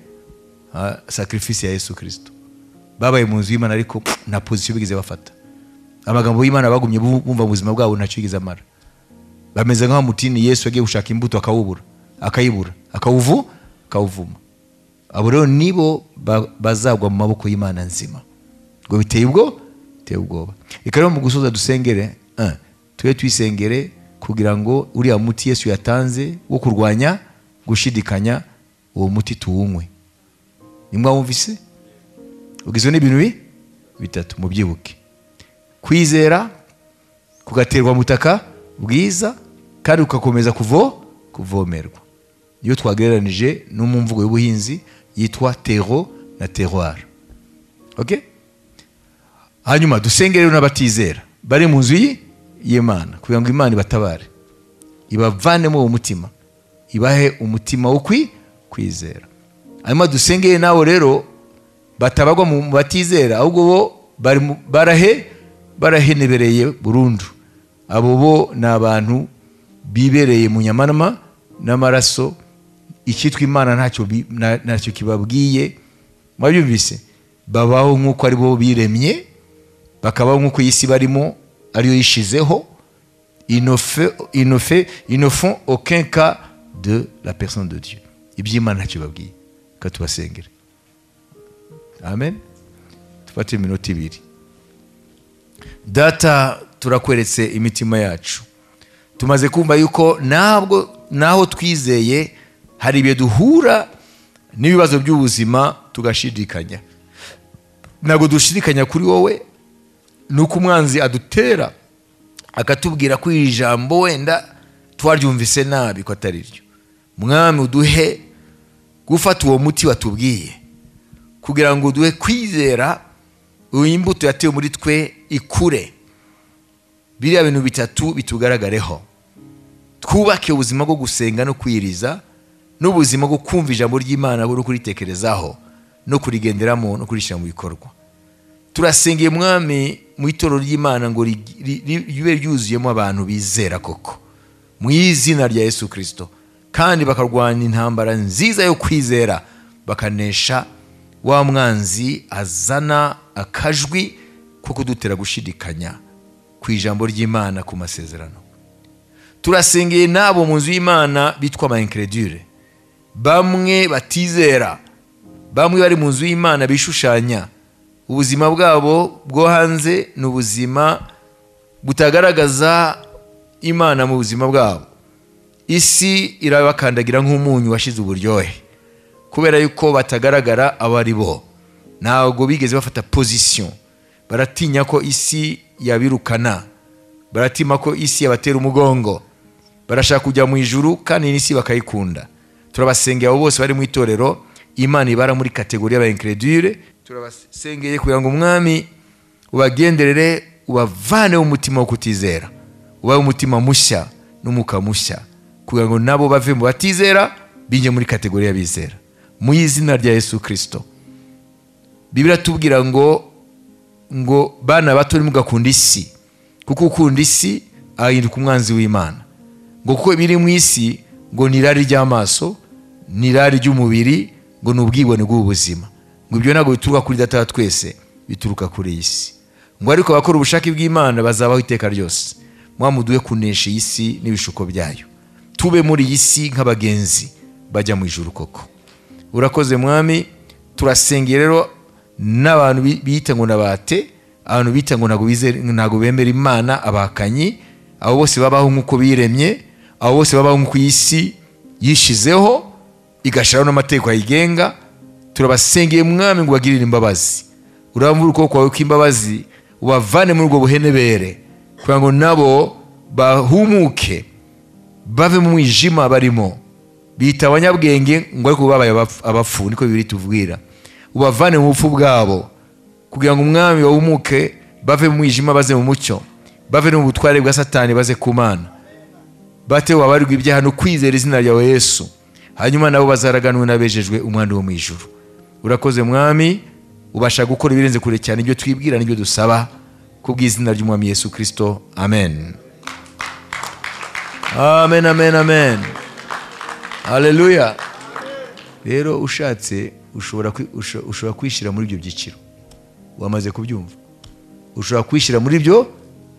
Sacrifice ya Yesu Kristo. Babaye mu nzu y'Imana ariko nta position bigeze bafata. Amagambo y'Imana bagumye bumva ubuzima bwabo ntacyo yigeze amara. Bameze nk'aho mutini Yesu yagiye gushaka imbuto akawubura, akayibura, akawuvuma. Abo rero nibo bazagwa mu maboko y'Imana nzima. Ngo biteye ubwoba. Reka rero mu gusoza dusengere, tube twisengere kugira ngo uriya muti Yesu yatanze wo kurwanya gushidikanya, uwo muti tuwunywe. Nimwa wumvise? Ugizwe n'ibintu bitatu mubyibuke. Kwizera kugaterwa mutaka bwiza kandi ukakomeza kuvomerwa. Iyo twagereranije no mu mvugo y'ubuhinzi yitwa terreau na terroir. Okay? Hanyuma dusengere n'abatizera bari mu nzu y'Imana kugira ngo Imana ibatabare, ibavanemo uwo mutima, ibahe umutima wo kwizera. Hanyuma dusengere nawe rero batabagwa mu batizera, ahubwo bo barahenebereye burundu. Abo bo ni abantu bibereye mu nyamanama n'amaraso, icyitwa Imana ntacyo kibabwiye. Mwabyumvise? Babaho nk'uko ari bo biremye, bakabaho nk'uko isi barimo ariyo yishizeho. Ils ne font aucun cas de la personne de Dieu. Iby'Imana ntacyo babwiye. Ka tubasengere. Amen. Tufate iminota 2. Data, turakweretse imitima yacu. Tumaze kumva yuko ntabwo naho twizeye hari ibihe duhura n'ibibazo by'ubuzima tugashidikanya. Ntabwo dushidikanya kuri wowe, nuko umwanzi adutera akatubwira ko iri jambo wenda twaryumvise nabi ko atari ryo. Mwami, uduhe gufata uwo muti watubwiye kugira ngo uduhe kwizera, imbuto yatewe muri twe ikure. Biriya bintu bitatu bitugaragareho. Twubake ubuzima bwo gusenga no kwiriza, n'ubuzima bwo kumva ijambo ry'Imana no kuritekerezaho no kurigenderamo no kurishyira mu bikorwa. Turasengeye Mwami mu itorero ry'Imana ngo ribe ryuzuyemo abantu bizera koko, mu izina rya Yesu Kristo. kandi bakarwana intambara nziza yo kwizera, bakanesha wa mwanzi azana akajwi ko kudutera gushidikanya ku ijambo ry'Imana, ku masezerano. Turasengeye nabo mu nzu y'Imana bitwa ama incrédule, bamwe batizera, bamwe bari mu nzu y'Imana bishushanya. Ubuzima bwabo bwo hanze ni ubuzima butagaragaza Imana mu buzima bwabo. Isi irabakandagira nk'umunyu washize uburyohe, kubera yuko batagaragara abo ari bo. Ntabwo bigeze bafata position, baratinya ko isi yabirukana, baratima ko isi yabatera umugongo, barashaka kujya mu ijuru kandi n'isi bakayikunda. Turabasengeye abo bose bari mu itorero, Imana ibara muri kategori y'aba incrédule. Turabasengeye kugira ngo Umwami ubagenderere, ubavane umutima wo kutizera, ubahe umutima mushya n'umwuka mushya, kugira ngo nabo bave mu batizera binjye muri kategori y'abizera, mu izina rya Yesu Kristo. Bibiliya tubwira ngo bana bato ntimugakunda isi, kuko ukunda isi ahinduka umwanzi w'Imana. Ngo kuko biri mu isi ngo ni irari ry'amaso, ni irari ry'umubiri, ngo ni ubwibone bw'ubuzima. Ngo ibyo ntabwo bituruka kuri Data wa twese, bituruka kuri iyi si. Ngo ariko abakora ubushake bw'Imana bazabaho iteka ryose. Mwamuduhe kunesha iyi si n'ibishuko byayo, tube muri iyi si nk'abagenzi bajya mu ijuru koko. Urakoze Mwami. Turasengeye rero n'abantu bita ngo nabate, abantu bita ngo ntabwo bemera Imana, abahakanyi, abo bose babaho nk'uko biremye, abo bose babaho nk'uko iyi si yishizeho igashiraho n'amategeko ayigenga. Turabasengeye Mwami ngo bagirire imbabazi, urambure ukuboko kwawe kw'imbabazi, ubavane muri ubwo buhenebere, kugira ngo nabo bahumuke bave mu mwijima barimo. Bita abanyabwenge ngo ariko babaye abapfu, niko Bibiliya itubwira. Ubavane mu bupfu bwabo, kugira ngo Umwami bahumuke bave mu mwijima baze mu mucyo, bave no mu butware bwa Satani baze ku Mana, bate wabarirwa ibyaha no kwizera izina ryawe Yesu, hanyuma nabo bazaraganwe n'abejejwe umwandu wo mu ijuru. Urakoze Mwami, ubasha gukora ibirenze kure cyane ibyo twibwira n'ibyo dusaba, kubw'izina ry'Umwami Yesu Kristo. Amen. Amen, amen, amen. Haleluya. Rero ushatse ushobora kwishyira muri ibyo byiciro. Wamaze kubyumva, ushobora kwishyira muri ibyo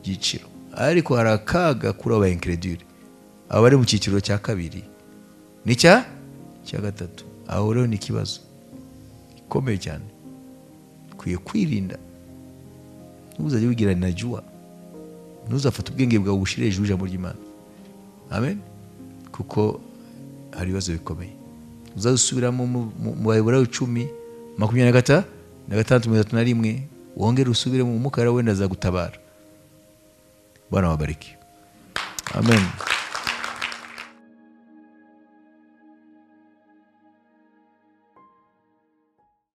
byiciro, ariko hari akaga kuri aba incrédule, aba bari mu cyiciro cya kabiri n'icya cya gatatu. Aho rero ni ikibazo gikomeye cyane, ukwiye kwirinda. Ntuzajye wigira najua, ntuzafate ubwenge bwawe ubushire hejuru y'ijambo ry'Imana. Amen. Kuko hari ibibazo bikomeye. Uzasubiramo mu Baheburayo 10 26 31, wongere usubire mu Mwuka wenda azagutabara. Bwana wabariki. Amen.